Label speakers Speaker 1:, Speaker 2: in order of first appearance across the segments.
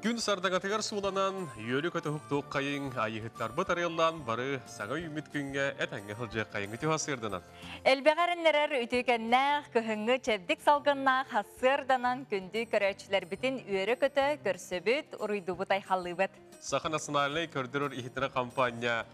Speaker 1: Күн сардаҥатыгар сууланан, үөрү-көтө уһуктуоххайыҥ, айыһыттарбыт арыаллаан бары саҥа үүммүт күҥҥэ этэҥҥэ сылдьыаххайыҥ үтүө сырданан.
Speaker 2: Элбэҕи эрэннэрэр үтүөкэннээх, кыһыҥҥы чэбдик салгыннаах сарсыарданан күндү көрөөччүлэрбитин үөрэ-көтө көрсөбүт, уруйдуубут айхаллыыбыт.
Speaker 1: Саха национальнай көрдөрөр-иһитинэр хампаанньа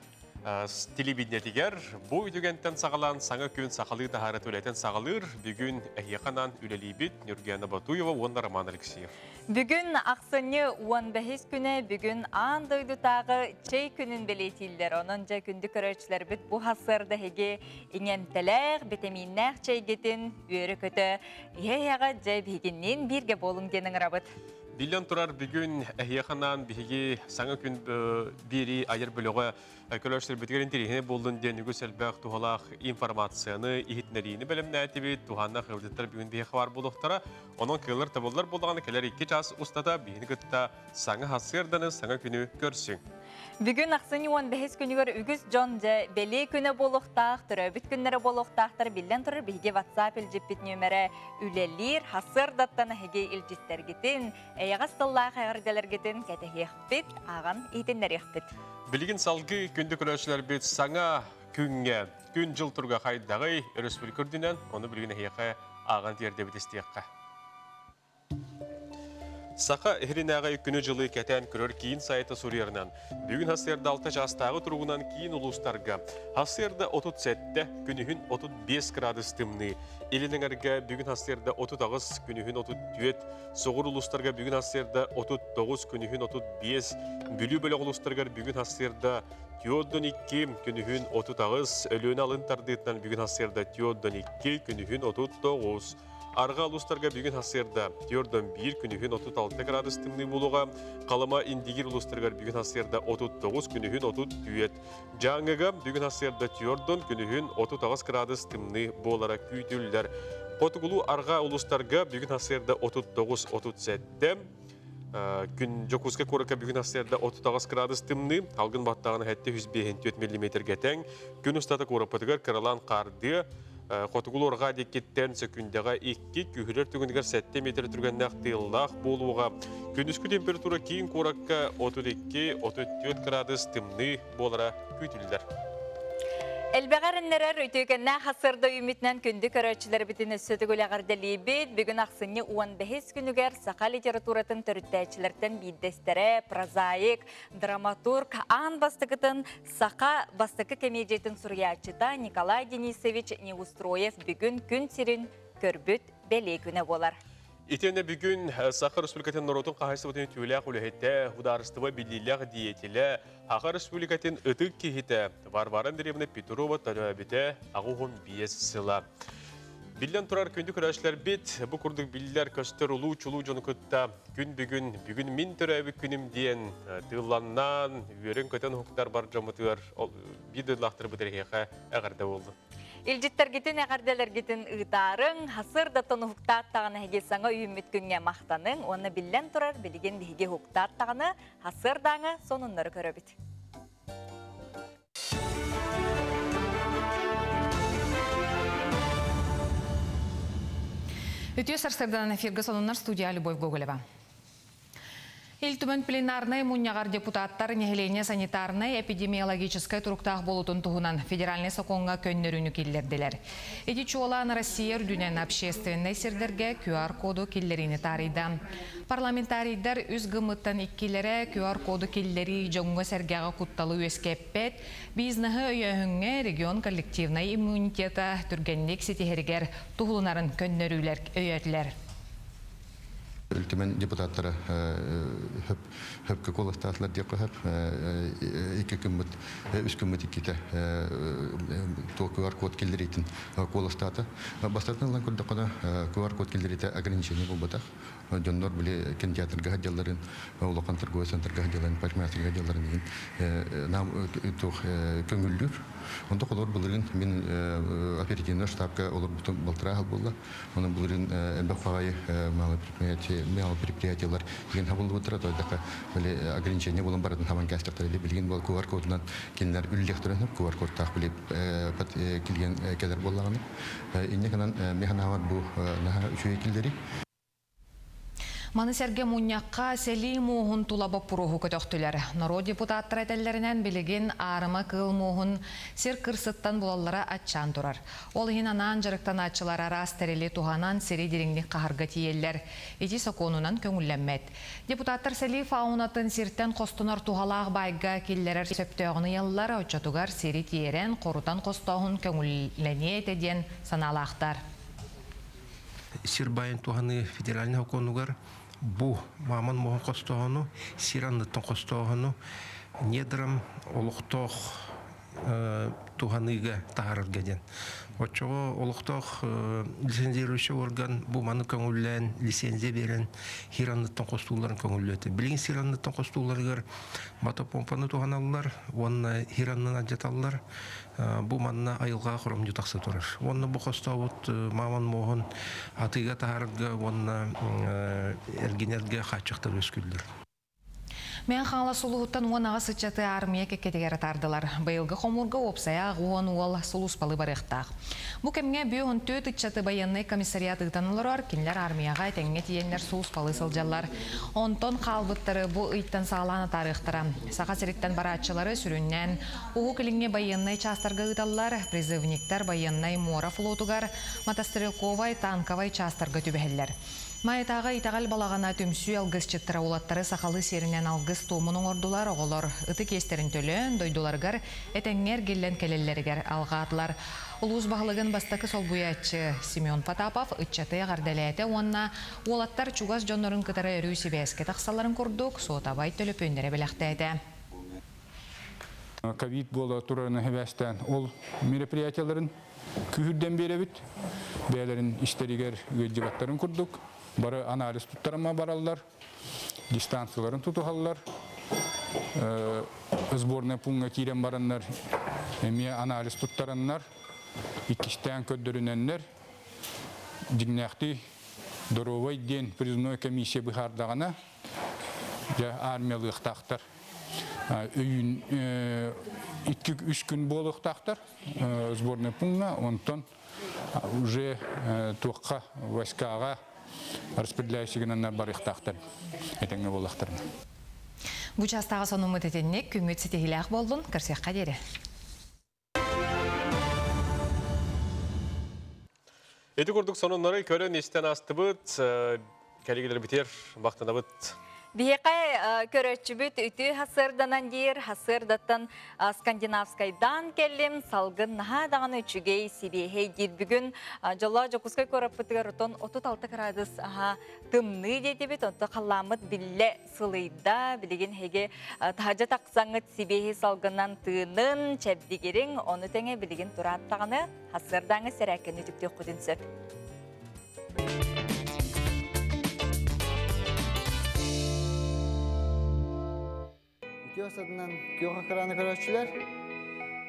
Speaker 1: телевидениетигэр бу үтүгэнтэн саҕалаан саҥа күн сахалыы таһаара үлэтин саҕалыыр. Бүгүн эһиэхэ анаан үлэлиибит Нюргена Батуева уонна Роман Алексеев.
Speaker 2: Бүгүн ахсынньы 15 күнэ бүгүн аан дойдутааҕы чэй күнүн бэлиэтииллэр. Онон дьэ күндү көрөөччүлэрбит бу сарсыарда эһиги иҥэмтэлээх, битэмииннээх чэйгитин үөрэ-көтө иһэ-иһэҕэ дьэ биһигинниин бииргэ буолуҥ диэн ыҥырабыт.
Speaker 1: Биллэн турар, бүгүн эһиэхэ анаан биһиги саҥа күн биэрии айар бөлөҕө көрөөччүлэрбитигэр интэриэһинэй буоллун диэн үгүс элбэх туһалаах информацияны, иһитиннэриини бэлэмнээтибит. Туһааннаах ыалдьыттар бүгүн биһиэхэ баар буолуохтара. Онон кыаллар табыллар буоллаҕына кэлэр 2 чаас устата биһини кытта саҥа сарсыарданы, саҥа күнү көрсүҥ.
Speaker 2: Бүгүн ахсынньы 15 күнүгэр үгүс дьон дьэ бэлиэ күнэ буолуохтаах, төрөөбүт күннэрэ буолуохтаахтар биллэн турар биһиги WhatsApp илдьиппит нүөмэрэ үлэлиир. Сарсыардаттан эһиги илдьиттэргитин, эйэҕэс тыллаах эҕэрдэлэргитин кэтэһиэхпит, ааҕан иһитиннэриэхпит.
Speaker 1: Билигин салгыы күндү көрөөччүлэрбит саҥа күҥҥэ, күн-дьыл туруга хайдаҕый, өрөспүүбүлүкэ үрдүнэн, ону билигин эһиэхэ ааҕан тиэрдэбит истиэххэ. Саха иһиринээҕи күнү-дьылы кэтээн көрөр киин сайта суруйарынан, бүгүн сарсыарда 6 чаастааҕы туругунан киин улуустарга сарсыарда 37, күнүһүн 35 градус тымныы, Илин эҥэргэ бүгүн сарсыарда 38, күнүһүн 34, соҕуруу улуустарга бүгүн сарсыарда 39, күнүһүн 35, Бүлүү бөлөх улуустарыгар бүгүн сарсыарда 42, күнүһүн 38, Өлүөнэ алын тардыытынан бүгүн сарсыарда 42, күнүһүн 39, Арҕаа улуустарга бүгүн сарсыарда 41, күнүһүн 36 градус тымныы буолуоҕа. Халыма Индигир улуустарыгар бүгүн сарсыарда 39, күнүһүн 34. Дьааҥыга бүгүн сарсыарда 4, күнүһүн 38 градус тымныы буолара күүтүллэр. Хотугулуу арҕаа улуустарга бүгүн сарсыарда 39-37, күн Дьокуускай куоракка бүгүн сарсыарда 38 градус тымныы, салгын баттаҕына 754 миллиметргэ тэҥ. Күн устата куораппытыгар кыралаан хаардыа, Хотугулуу-арҕаа диэкиттэн сөкүүндэҕэ 2, күүһүрэр түгэнигэр 7 метр түргэннээх тыаллаах буолуоҕа. Күнүскү температура киин куоракка 32-34 градус тымныы буолара күүтүллэр.
Speaker 2: Элбэҕи эрэннэрэр үтүөкэннээх сарсыарда үүммүтүнэн күндү көрөөччүлэрбитин өссө төгүл эҕэрдэлиибит. Бүгүн ахсынньы 15 күнүгэр саха литературатын төрүттээччилэртэн биирдэстэрэ, прозаик, драматург аан бастакытын саха бастакы комедиятын суруйааччыта Николай Денисович Неустроев бүгүн күн сирин көрбүт бэлиэ күнэ буолар.
Speaker 1: Итиэннэ бүгүн Саха Республикатын норуотун хаһаайыстыбатын үтүөлээх үлэһитэ, судаарыстыба биллиилээх деятелэ, Саха Республикатын ытык киһитэ Варвара Андреевна Петрова төрөөбүтэ 85 сыла. Биллэн турар күндү көрөөччүлэрбит, бу курдук биллэр-көстөр улуу чулуу дьону кытта күн бүгүн, бүгүн мин төрөөбүт күнүм диэн тыылланнаан, үөрэн-көтөн уһуктар бар дьоммутугар биир дойдулаахтарбыт эһиэхэ эҕэрдэ буоллун.
Speaker 2: Илдьиттэргитин, эҕэрдэлэргитин ыытаарыҥ, сарсыардаттан уһуктаат даҕаны эһиги саҥа үүммүт күҥҥэ махтаныҥ уонна биллэн турар, билигин биһиги уһуктаат даҕаны сарсыардааҥы сонуннары көрөбүт.
Speaker 3: Үтүө сарсыарданан эфиргэ сонуннар студия Любовь Гоголева. Ил Түмэн пленарнай мунньаҕар депутаттар нэһилиэнньэ санитарнай эпидемиологическай туруктаах буолуутун туһунан федеральнай сокуоҥҥа көннөрүүнү киллэрдилэр. Ити чуолаан Россия үрдүнэн общественнай сирдэргэ QR-коду киллэриини таарыйда. Парламентарийдар үс гыммыттан иккилэрэ QR-коду киллэрии дьоҥҥо-сэргэҕэ кутталы үөскэппэт, бизнеһы өйөөһүҥҥэ регион коллективнай иммунитета түргэнник ситиһэригэр туһулунарын көннөрүүлэр өйөөтүлэр.
Speaker 4: Ил Түмэн депутаттара хөпкө куоластаатылар диэххэ сөп. Икки күммүт, үс күммүт иккитэ QR-код киллэриитин куоластаата. Бастатан ылан көрдөххүнэ, QR-код киллэриитэ ограничение буолбатах. Дьоннор били кинотеатрга сылдьалларын, улахан торговай центрга сылдьалларын, парикмахерга сылдьалларын иһин нам туох көҥүллүүр. Онто холобур былырыын мин оперативный штабка олорбутум балтараа сыл буолла. Онон былырыын элбэх баҕайы малый предприятие. били мал предприятиелар деген хабыллыбыттара тойдакка били ограничение булан барытын хабан кээстэхтэр билигин бол QR кодунан кинилэр үллэхтэрин QR кодтаах били килген кэлэр буоллаҕына инне гынан механаабар бу наһаа үчүгэй киллэри.
Speaker 3: Маны сэргэ мунньахха сэлии мууһун тула боппуруоһу көтөхтүлэр. Норуот депутаттара этэллэринэн билигин аарыма кыыл мууһун сир кырсыттан булаллара аччаан турар. Ол иһин анаан дьарыктанааччылар араас тэрили туһанан сири дириҥник хаһарга тиийэллэр. Ити сокуонунан көҥүллэммэт. Депутаттар сэлии фаунатын сиртэн хостонор туһалаах баайга киллэрэр сөптөөҕүн ыйаллар, оччотугар сири тиэрэн, хорутан хостооһун көҥүллэниэ этэ диэн санаалаахтар.
Speaker 5: Сир байын туһаныы федеральнай сокуонугар бу мааман муоһун хостооһуну, сир анныттан хостооһуну недрам олохтоох туһаныыга таһаарарга диэн. Оччоҕо олохтоох лицензирующий орган бу маны көҥүллээн, лицензия биэрэн сир анныттан хостуулларын көҥүллүөтэ. Билигин сир анныттан хостуулларыгар мотопомпаны туһаналлар уонна сир аннын алдьаталлар. Бу манна айылҕаҕа хоромньу тахса турар. Уонна бу хостообут мааман муоһун атыыга таһаарарга уонна эргинэргэ хааччахтар үөскүүллэр.
Speaker 3: Мэҥэ Хаҥалас улууһуттан 18 ыччаты аармыйа кэккэтигэр атаардылар. Быйылгы хомуурга уопсайа 10 уол сулууспалыы барыахтаах. Бу кэмҥэ 54 ыччаты байыаннай комиссариат ыытан олорор, кинилэр аармыйаҕа этэҥҥэ тиийэннэр сулууспалыы сылдьаллар. Онтон хаалбыттары бу ыйтан саҕалаан атаарыахтара. Саха сириттэн барааччылары сүрүннээн Уһук Илиҥҥи байыаннай чаастарга ыыталлар, призывниктар байыаннай муора флотугар, мотострелковай, танковай чаастарга түбэһэллэр. Майатааҕы итэҕэл балаҕана түмсүү алгысчыттара уолаттары сахалыы сиэринэн алгыс туомун оҥордулар, оҕолор ытык иэстэрин төлөөн, дойдуларыгар этэҥҥэ эргиллэн кэлэллэригэр алҕаатылар. Улуус баһылыгын бастакы солбуйааччы Семен Потапов ыччаты эҕэрдэлээтэ уонна уолаттар чугас дьоннорун кытары өрүү сибээскэ тахсалларын курдук суотабай төлөпүөннэри бэлэхтээтэ.
Speaker 6: Ковид буола турарын эбээстээн ол мероприятияларын күүһүрдэн биэрэбит. Бэйэлэрин истэригэр ыалдьыбаттарын курдук бары анализ туттарыма бараллар, дистанцияларын тутуһаллар. Сборная пункка киирэн бараннар эмиэ анализ туттараннар, иккистээн көрдөрүнэннэр дьиҥнээхтии доруобай диэн призывной комиссия быһаардаҕына дьэ армиялыахтаахтар. Өйүүн 2-3 күн буолуохтаахтар сборный пункка, онтон уже туохха войскаҕа распределяющий гынаннар барыахтаахтар этэҥҥэ буоллахтарына.
Speaker 3: Бу чаастааҕы сонуммут итинник күҥҥүт ситиһиилээх буоллун, көрсүөххэ диэри.
Speaker 1: Ити курдук сонуннары көрөн-истэн астыбыт, кэлигилэрбитигэр махтанабыт.
Speaker 2: Биһиэхэ көрөөччүбүт үтүө хасыарданан диир, хасыардаттан скандинавскайдаан кэллим, салгын наһаа даҕаны үчүгэй, сибиэһэй диир. Бүгүн дьоллоох Дьокуускай куораппытыгар отон 36 градус аха тымныы диэтибит, онто халлааммыт биллэ сылыйда. Билигин эһиги таһырдьа тахсаҥҥыт сибиэһи салгынан тыынын, чэбдигириҥ, ону тэҥэ билигин турааттаҕына хасыардааҥы сэрээккэни үтүктүөххүтүн сөп.
Speaker 7: Үтүө садынан күөх экраны көрөөччүлэр,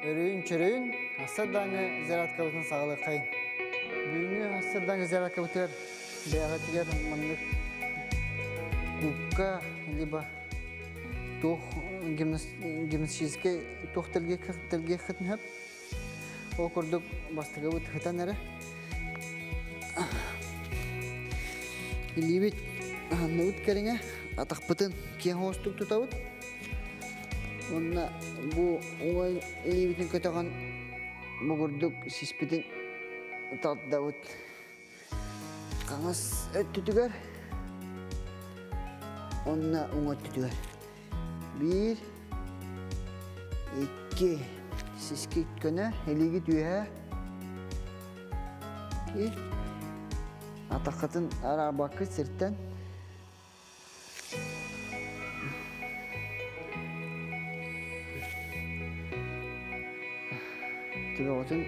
Speaker 7: өрөйүн-чөрөйүн ассардааҥы зарядкабытын саҕалыаххайын. Бүгүҥҥү ассардааҥы зарядкабытыгар бэйэҕитигэр маннык кубка либо туох гимнастическай туох тэлгиэххитин сөп. Ол курдук бастакыбыт ытан эрэ илиибит аһанныбыт кэриҥэ атахпытын киэҥ оҕустук тутабыт уонна бу уҥа илиибитин көтөҕөн бу курдук сиспитин тардабыт хаҥас өттүтүгэр уонна уҥа өттүтүгэр биир икки сискит көнө илиигит үөһэ и атаххытын араарбаккыт сиртэн Төбөҕүтүн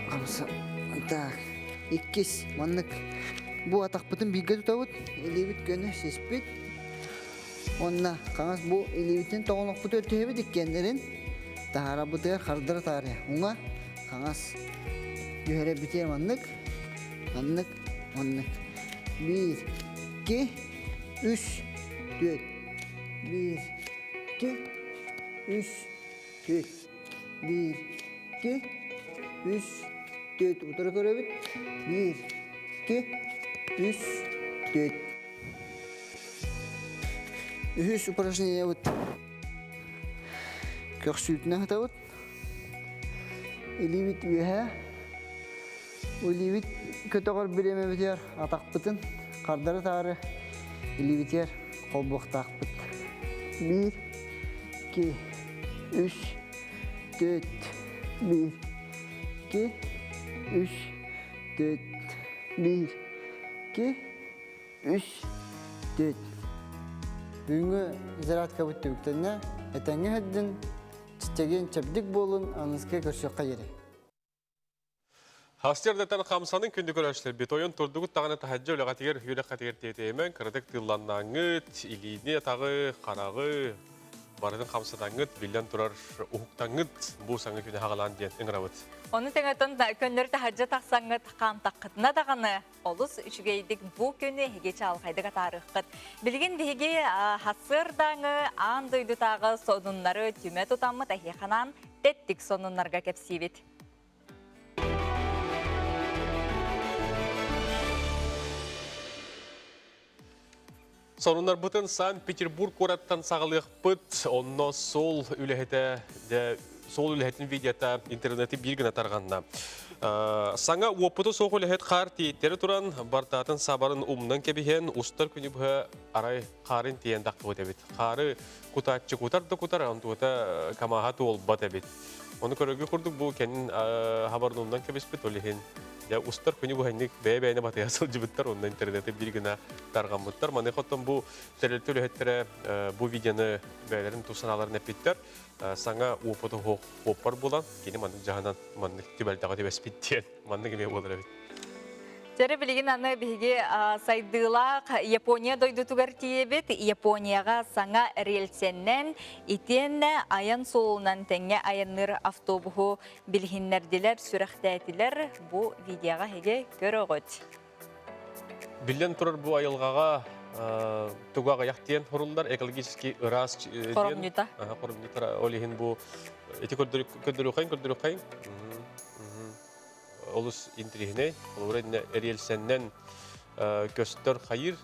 Speaker 7: хамса так иккис маннык бу атахпытын бииргэ тутабыт илиибит көнө сиспит уонна хаҥас бу илиибитин тоҕолохпутугар түһэбит иккиэннэрин таһаарарбытыгар хардары таарыйа уҥа хаҥас түһэрэ битиэр маннык. Маннык, маннык. Биир, икки, үс, түөрт. Биир, икки, үс, түөрт. Биир, икки, үс, түөрт. Утары көрөбүт. Биир, икки, үс, түөрт. Үһүс упражнениебыт көхсүүтүнэн сытабыт. Илиибит үөһэ, илиибит көтөҕөр бириэмэбитигэр атахпытын хардары таары илиибитигэр холбуохтаахпыт. Биир, икки, үс, түөрт, биир, икки, үс, түөрт, биир, икки, үс, түөрт. Бүгүҥҥү зарядкабыт түмүктэннэ. Этэҥҥэ сылдьын, чэгиэн чэбдик буолун, аныгыскы көрсүөххэ диэри.
Speaker 1: Хастыардатан хамсанын күндү көрөөччүлэрбит ойон турдугут даҕаны таһырдьа үлэҕитигэр үөрэххитигэр тиэтэйимэҥ, кыратык тыылланнаҥҥыт, илиини, атаҕы, хараҕы барытын хамсатаҥҥыт, биллэн турар уһуктаҥҥыт бу саҥа күнү хаҕалаан диэн ыҥырабыт.
Speaker 2: Ону тэҥэтэн көннөрү таһырдьа тахсаҥҥыт хаамтаххытына даҕаны олус үчүгэйдик бу күнү эһиги чаалхайдык атаарыаххыт. Билигин биһиги сарсыардааҥы аан дойдутааҕы сонуннары түмэ тутаммыт эһиэхэ тэттик сонуннарга кэпсиибит.
Speaker 1: Сонуннарбытын Санкт-Петербург куораттан саҕалыахпыт. Онно суол үлэһитэ суол үлэһитин видеота интернети биир гына тарҕанна. Саҥа уоппуту суох үлэһит хаар тиэйтэрэ туран, бартаатын сабарын умнан кэбиһэн, устар күнү быһа арай хаарын тиийэн таххыбыт эбит. Хаары кутааччы кутар да кутар, онтуота камаһа туолбат эбит. Ону көрөргө курдук бу кэнин хабарын умнан кэбиспит, ол иһин дьэ устар күнү быһаннык бэйэ-бэйэни батыһа сылдьыбыттар, онно интернети биир гына тарҕаммыттар. Маны хотон бу тэрилтэ үлэһиттэрэ бу видеоны бэйэлэрин тус санааларын эппиттэр. Саҥа опыты хуоппар булан, кини маннык дьаһанан маннык түбэлтэҕэ түбэспит диэн маннык эмиэ буолар эбит.
Speaker 2: Дьэрэ билигин аны биһиги сайдыылаах Япония дойдутугар тиийэбит. Японияҕа саҥа рельсэннэн итиэннэ айан суолунан тэҥҥэ айанныыр автобуһу билиһиннэрдилэр, сүрэхтээтилэр. Бу видеоҕа эһиги көрөҕүт.
Speaker 1: Биллэн турар бу айылҕаҕа тугу аҕыйах диэн хоруллар, экологически ыраас диэн.
Speaker 2: Хоромньута.
Speaker 1: Хоромньута. Ол иһин бу ити көрдөрүөххэйин, көрдөрүөххэйин. Олус интириэһинэй. Холобура, эриэлсэннэн көстөр хайыр.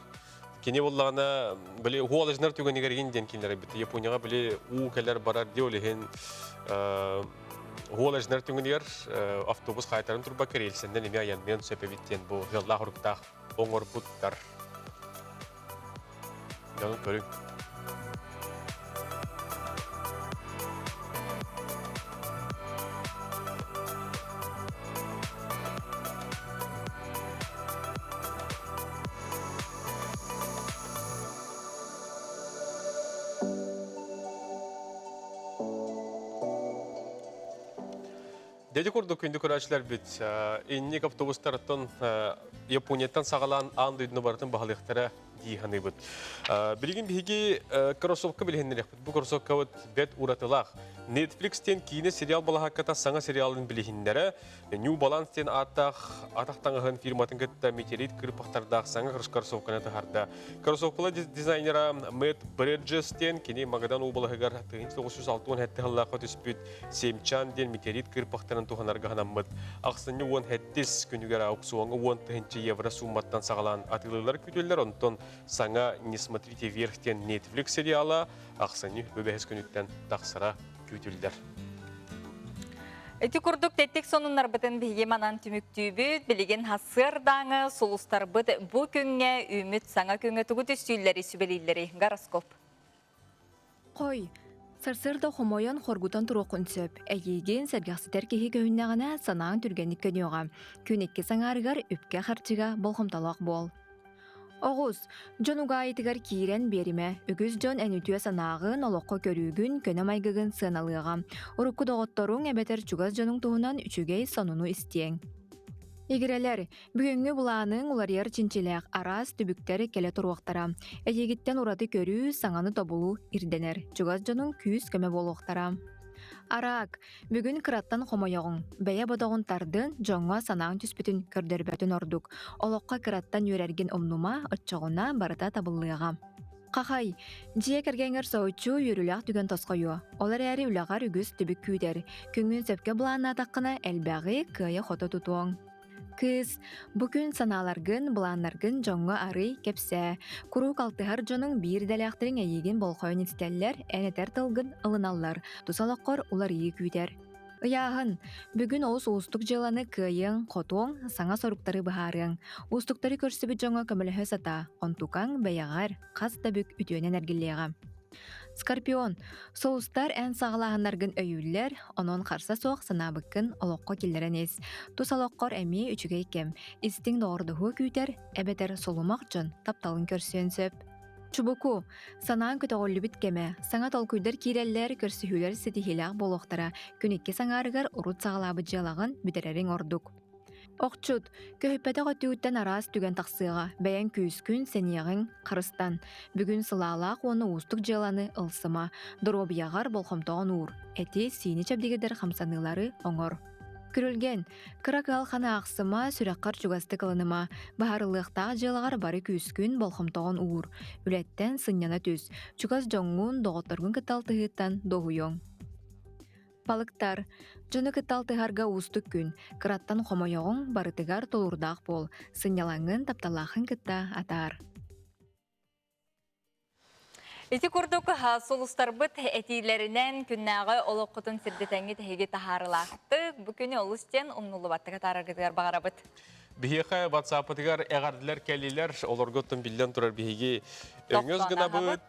Speaker 1: Кини буоллаҕына, били хуолажнар түгэнигэр иһин диэн кинилэр эбит. Японияҕа били уу кэлэр барар дии ол иһин хуолажнар түгэнигэр автобус хаайтаран турбакка рельсэннэн эмиэ айанныан сөп эбит диэн бу ыаллаах уруктаах оҥорбуттар. Дьонун көрүҥ. Деди курдук күндү көрөөччүлэрбит инник автобустарыттан Японияттан саҕалаан аан дойдуну барытын баһылыахтара дии саныыбыт. Билигин биһиги кроссовка билиһиннэриэхпит. Бу кроссовкабыт бэт уратылаах. Netflix диэн киинэ сериал балаһаакката саҥа сериалын билиһиннэрэ New Balance диэн ааттаах атах таҥаһын фирматын кытта метеорит кырпахтардаах саҥа кроссовканы таһаарда. Кроссовкала дизайнера Мэтт Бреджес диэн кини Магадан уобалаһыгар 1967 сыллаахха түспүт Семчан диэн метеорит кырпахтарын туһанарга анаммыт. Ахсынньы 17 күнүгэр аукциоҥҥа 10 тыһыынча евро суумматтан саҕалаан атыылыылар күүтүллэр. Онтон саҥа «Не смотрите вверх» диэн Netflix сериала ахсынньы бэһис күнүттэн тахсара күүтүллэр.
Speaker 2: Ити курдук тэттик сонуннарбытын биһиги манан түмүктүүбүт. Билигин сарсыардааҥы сулустарбыт бу күҥҥэ үүммүт саҥа күҥҥэ тугу түстүүллэри сүбэлииллэри гороскоп.
Speaker 8: Хой, сарсыарда хомойон хоргутан туруоххун сөп. Эйиигин сэргэхситэр киһи көһүннэҕинэ санааҥ түргэнник көнүөҕэ. Күн икки саҥаарыгар үпкэ-харчыга болҕомтолоох буол. Оҕус, дьон угаайытыгар киирэн биэримэ. Үгүс дьон эн үтүө санааҕын, олоххо көрүүгүн, көнө майгыгын сыаналыаҕа. Урукку доҕотторуҥ эбэтэр чугас дьонуҥ туһунан үчүгэй сонуну истиэҥ. Игирэлэр, Бүгүҥҥү былааныҥ уларыйар чинчилээх араас түбүктэр кэлэ туруохтара. Эйигиттэн ураты көрүү, саҥаны тобулуу ирдэнэр. Чугас дьонуҥ күүс-көмө буолуохтара. Араак, бүгүн кыраттан хомойоҕуҥ, бэйэ бодоҕун тардын, дьоҥҥо санааҥ түспүтүн көрдөрбөтүн ордук. Олоххо кыраттан үөрэргин умнума, оччоҕуна барыта табыллыаҕа. Хахай, дьиэ кэргэҥҥэр соһуччу үөрүүлээх түгэн тосхойуо. Ол эрээри үлэҕэр үгүс түбүк күүтэр. Күҥҥүн сөпкө былааннаатаххына, элбэҕи кыайа-хото тутуоҥ. Кыыс, бу күн санааларгын, былааннаргын дьоҥҥо арый, кэпсээ. Куруук алтыһар дьонуҥ биир идэлээхтэриҥ эйиигин болҕойон истэллэр, эн этэр тылгын ылыналлар, тус олоххор уларыйыы күүтэр. Ыйааһын. Бүгүн олус уустук дьыаланы кыайыаҥ, хотуоҥ, саҥа соруктары быһаарыаҥ. Уустуктары көрсүбүт дьоҥҥо көмөлөһө сатаа, онтукаҥ бэйэҕэр хас да бүк үтүөнэн эргиллиэҕэ. Скорпион, сулустар эн саҕалааһыннаргын өйүүллэр, онон харса суох санаабыккын олоххо киллэрэн ис. Тус олоххор эмиэ үчүгэй кэм, истиҥ доҕордоһуу күүтэр, эбэтэр сулумах дьон тапталын көрсүөн сөп. Чубуку, санааҥ көтөҕүллүбүт кэмэ, саҥа толкуйдар киирэллэр, көрсүһүүлэр ситиһиилээх буолуохтара, күн икки саҥаарыгар урут саҕалаабыт дьыалаҕын бүтэрэриҥ ордук. Охчут, көһүппэтэх өттүгүттэн араас түгэн тахсыаҕа, бэйэҥ күүскүн, сэниэҕиҥ харыстан. Бүгүн сылаалаах уонна уустук дьыаланы ылсыма, доруобуйаҕар болҕомтоҕун уур, эти, сиини чэбдигирдэр хамсаныылары оҥор. Күрүлгэн, кыра кыһалҕаны аахсыма, сүрэххэр чугастык ылыныма, быһаарыллыахтаах дьыалаҕар бары күүскүн, болҕомтоҕун уур. Үлэттэн сынньана түс, чугас дьоҥҥун, доҕотторгун кытта алтыһыыттан дуоһуйуоҥ. Балыктар. Дьону кытта алтыһарга уустук күн. Кыраттан хомойоҕуҥ, барытыгар тулуурдаах буол. Сынньалаҥҥын, тапталлааххын кытта атаар.
Speaker 2: Ити курдук сулустарбыт этиилэринэн күннээҕи олоххутун сирдэтээҥҥи тэһиги таһаарылаахтык, бу күнү олус диэн умнуллубаттык атаараргытыгар баҕарабыт.
Speaker 1: Биһиэхэ WhatsApp-ытыгар эҕэрдэлэр кэллилэр. Олоргуттан биллэн турар биһиги өҥөс гынабыт.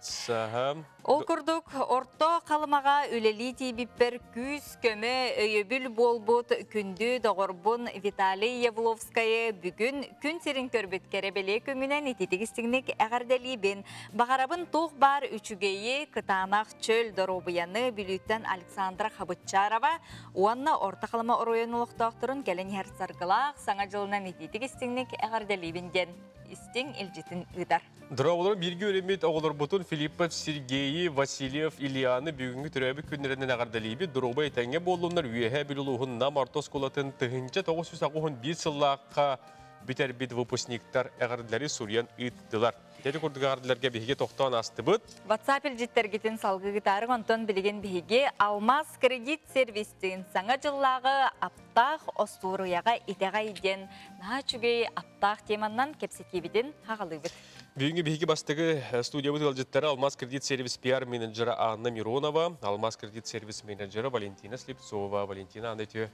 Speaker 2: Ол курдук, Орто Халымаҕа үлэлии тиийбиппэр күүс-көмө, өйөбүл буолбут күндү доҕорбун Виталий Явловскайы бүгүн күн сирин көрбүт кэрэ-бэлиэ күҥүнэн ититик истиҥник эҕэрдэлиибин. Баҕарабын туох баар үчүгэйи, кытаанах чөл доруобуйаны Бүлүүттэн Александра Хабытчарова уонна Орто Халыма оройуон олохтоохторун кэлэн иһэр саргылаах Саҥа дьылынан итиитик истиҥник эҕэрдэлиибин диэн истиҥ илдьитин ыытар.
Speaker 1: Дорооболору бииргэ үөрэммит оҕолорбутун Филиппов Сергейи, Васильев Ильяны бүгүҥҥү төрөөбүт күннэринэн эҕэрдэлиибит. Доруобай этэҥҥэ буоллуннар Үөһээ Бүлүү улууһун Нам орто оскуолатын 1981 сыллаахха бүтэрбит выпускниктар эҕэрдэлэри суруйан ыыттылар. Ити курдук эҕэрдэлэргэ биһиги тохтоон астыбыт.
Speaker 2: WhatsApp илдьиттэргитин салгыы онтон билигин биһиги Алмаз кредит сервистин саҥа дьыллааҕы аптаах остуоруйаҕа итэҕэй диэн наһаа үчүгэй аптаах теманнан кэпсэтиибитин хаҕалыыбыт.
Speaker 1: Бүгүҥҥү биһиги бастакы студиябыт ыалдьыттара Алмаз кредит сервис пиар-менеджера Анна Миронова, Алмаз кредит сервис менеджера Валентина Слепцова. Валентина, Анна үтүө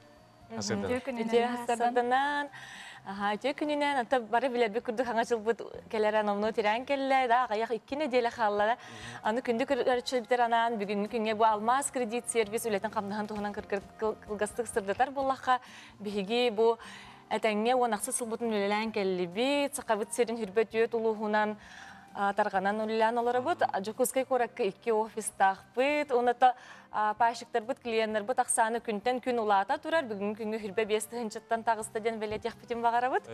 Speaker 9: Үтүө Аха, үтүө күнүнэн, ата бары билэрбит курдук хаҥа дьылбыт кэлэрэ номнуо тирээн кэллэ, да аҕыйах икки нэдиэлэ хааллара. Аны күндү көрөөччүлэр анаан бүгүҥҥү күҥҥэ бу Алмаас кредит сервис үлэтин хамнаһын туһунан кылгастык сырдатар буоллахха, биһиги бу этэҥҥэ уон ахсыс сылбытын үлэлээн кэллибит, Сахабыт сирин хүрбэ түөрт улууһунан тарҕанан үлэлээн олоробут. Дьокуускай куоракка икки офистаахпыт. Уонна пайщиктарбыт, клиеннарбыт ахсаана күнтэн күн улаата турар. Бүгүҥҥү күҥҥэ хүрбэ биэс тыһыынчаттан таҕыста диэн бэлиэтиэхпитин баҕарабыт.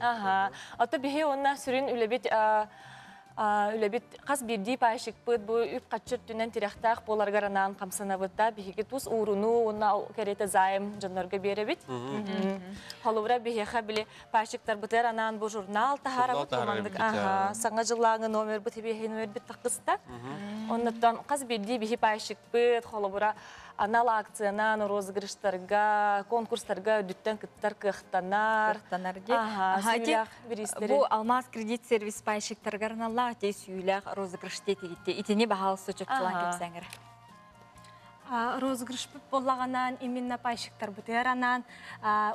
Speaker 9: Аха. Ото биһи уонна сүрүн үлэбит үлэбит хас биирдии пайщикпыт бу үп-харчы өттүнэн тирэхтээх буоларыгар анаан хамсанабыт да биһиги тус уурунуу уонна кэриэтэ займ дьоннорго биэрэбит. Холобура биһиэхэ били пайщиктарбытыгар анаан бу журнал таһаарабыт командык аха саҥа дьыллааҥы номербут хибиэһи номербит тахыста. Оннуттан хас биирдии биһи пайщикпыт холобура анал акциянан розыгрыштарга, конкурстарга үрдүттэн кыттар кыахтанар.
Speaker 2: Кыахтанар дии.
Speaker 9: Аха, сүүлээх бириистэри.
Speaker 2: Бу Алмаз кредит сервис пайщиктарыгар аналлаах дии сүүлээх розыгрыш диэтигитти. Итини баһаалыста чопчулаан кэпсээҥ эрэ.
Speaker 10: Розыгрышпыт буоллаҕынаан именно пайщиктарбытыгар анаан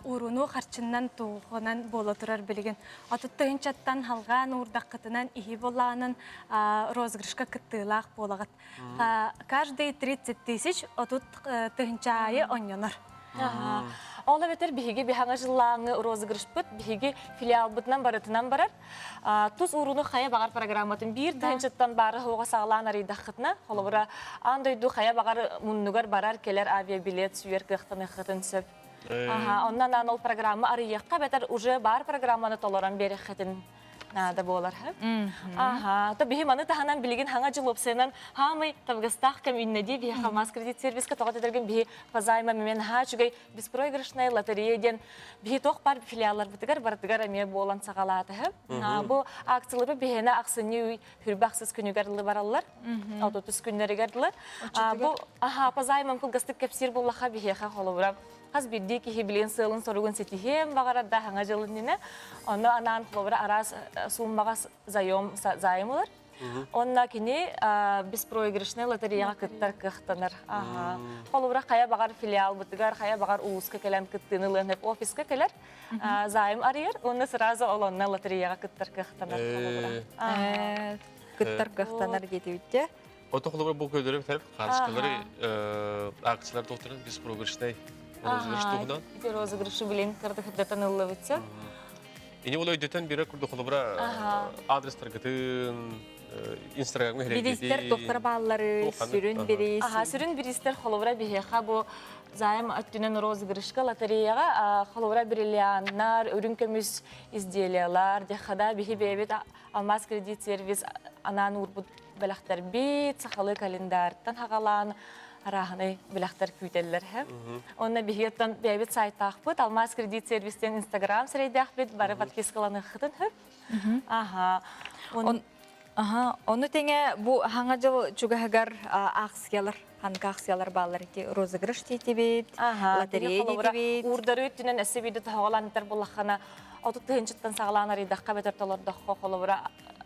Speaker 10: ууруну харчыннан туһунан буола турар билигин. Отут тыһыынчаттан халҕаан уурдаххытынан иһи буоллаҕынан розыгрышка кыттыылаах буолаҕыт. Каждый 30 тысяч отут тыһыынча аайы онньонор.
Speaker 9: Ол эбэтэр биһиги биһаҥа жыллааҥы розыгрышпыт биһиги филиалбытынан барытынан барар. Тус ууруну хайа баҕар программатын биир тыһыынчаттан баары оҕо саҕалаан арыйдаххытына, холобура, аан дойду хайа баҕар муннугар барар кэлэр авиабилет сүүйэр кыахтаныаххытын сөп. Аха, онно анаан ол программа арыйыахха эбэтэр уже баар программаны толорон биэриэххитин. Наада буолар. Аха, то биһи маны таһынан билигин хаҥа жыл уопсайынан хаамай табыгастаах кэм үүннэ дии биһи Алмаз кредит сервиска тоҕо тэтэргин биһи по займа мен ха үчүгэй беспроигрышная лотерея диэн биһи туох бар филиалларбытыгар барытыгар эмиэ буолан саҕалаатыһы. Бу акциялары биһиэнэ ахсынньы үй хүрбэ ахсыс күнүгэр дылы бараллар. 30 күннэригэр дылы. Бу аха по займам кылгастык кэпсиир буоллаха биһиэхэ холобура хас биирдии киһи билигин сыалын-соругун ситиһиэн баҕарар да хаҥа дьыл иннинэ онно анаан холобура араас сууммаҕа заем займ ылар. Онно кини беспроигрышный лотереяҕа кыттар кыахтанар. Холобура хайа баҕар филиалбытыгар, хайа баҕар улууска кэлэн кыттыыны ылыан сөп офиска кэлэр, займ арыйар, уонна сразу ол онно лотереяҕа кыттар кыахтанар холобура.
Speaker 2: Кыттар кыахтанар диэтибиттэ.
Speaker 1: Ото холобура бу көдөрө битэр хаачыстыбалары акциялар докторын беспроигрышный розыгрыш туһунан.
Speaker 9: Ити розыгрышы билин кырдыхырдатан ыллыбытса.
Speaker 1: Ини ол өйдөтөн бирер курдук холобура адрестаргытын Инстаграмга
Speaker 2: Биристер доктор бааллары сүрүн бирис.
Speaker 9: Аха, сүрүн биристер холобура биһиэхэ бу займ өттүнэн розыгрышка лотереяҕа холобура бриллианнар, үрүҥ көмүс изделиялар, дехада биһи бэйэбит Алмаз кредит сервис анаан уурбут бэлэхтэрбит, сахалыы календарьтан хаҕалаан арааһынай бэлэхтэр күүтэллэр. Онно биһиги бэйэбит сайтаахпыт, Алмаз кредит сервистен Инстаграм сирэйдээхпит, бары подпискаланыаххытын сөп. Аха.
Speaker 2: Аха, ону тэҥэ бу хаҥа дьыл чугаһыгар аахсыйалар, ханнык аахсыйалар бааллар ити розыгрыш диэтибит, лотерея диэтибит.
Speaker 9: Уурдары өттүнэн өссө биирдэ тоһоҕолоон буллаххына, 30 тыһыынчаттан саҕалаан арыйдахха эбэтэр толордоххо холобура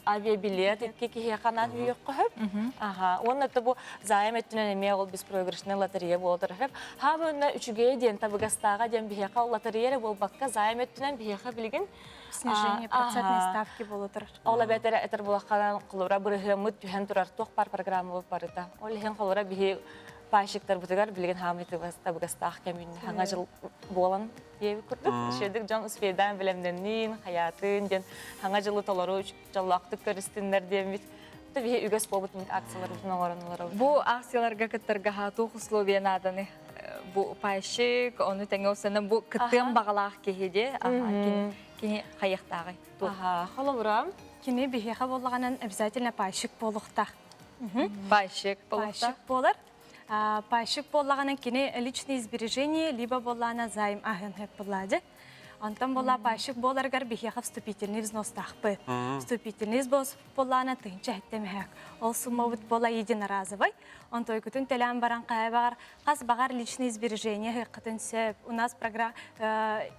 Speaker 9: авиабилет икки киһиэхэ анаан үүйүөххэ сөп. Аха. Уонна это бу займ өттүнэн эмиэ ол беспроигрышная лотерея буола сөп. Ха уонна үчүгэйэ диэн табыгастааҕа диэн биһиэхэ ол лотерея эрэ буолбакка займ өттүнэн биһиэхэ билигин
Speaker 10: снижение процентной ставки буола турар.
Speaker 9: Ол эбэтэр этэр булахханан холобура бырыһыаммыт түһэн турар туох бар программа барыта. Ол иһин холобура биһи пайщиктарбытыгар билигин хаамый табыгастаах кэм хаҥа жыл буолан диэбит курдук. Үчүгэйдик дьон успейдаан бэлэмнэнниин, хайаатын диэн хаҥа дьылы толору дьоллоохтук көрүстүннэр диэммит. Биһи үгэс буолбут акцияларбытын оҥорон олоробут.
Speaker 2: Бу акцияларга кыттарга туох условия нааданы? Бу пайщик, ону тэҥэ осана бу кыттыан баҕалаах киһи де, кини хайыахтааҕый?
Speaker 9: Аха, холобура.
Speaker 10: Кини биһиэхэ буоллаҕынан обязательно пайщик буолуохтаах.
Speaker 2: Пайщик буолуохтаах.
Speaker 10: Пайщик буолар. Пайщик буоллаҕына кини личные сбережения либо буоллаҕына займ аһын сөп буоллаадьы. Онтон буолла пайщик буоларыгар биһиэхэ вступительный взностаахпыт. Вступительный взнос буоллаҕына тыһыынча сэттэ Ол суммабыт буола единоразовый. Онтойгутун төлөөн баран хайа баҕар хас баҕар личные сбережения ыһыаххытын сөп. У нас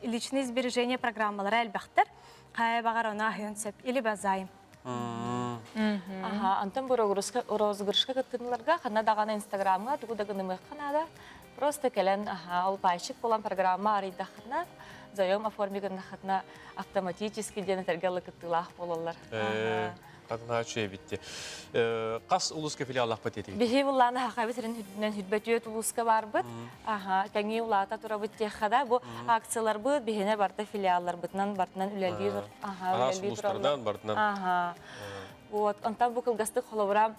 Speaker 10: личные сбережения программалара элбэхтэр. Хайа баҕар ону аһыан сөп. Или займ.
Speaker 9: Аха, антон бу розыгрышка кыттыыларга ханна даҕаны Инстаграмҥа тугу да гынымыахха наада. Просто кэлэн аха, ол пайщик буолан программа арыйдаххытына, заем оформи гыннаххытына автоматически диэн этэргэ ылы кыттыылаах буолаллар.
Speaker 1: Хатынааччы эбитти. Хас улууска филиаллаахпыт этигит?
Speaker 9: Биһи буллааны хахабыт сирин үрдүнэн хүрбөтүөт улууска барбыт. Аха, кэҥии улаата турабыт диэххэ да, бу акцияларбыт биһине барыта филиалларбытынан бартынан үлэлиир аха,
Speaker 1: Араас улуустарынан бартынан.
Speaker 9: Аха. Вот, онтон бу кылгастык холобура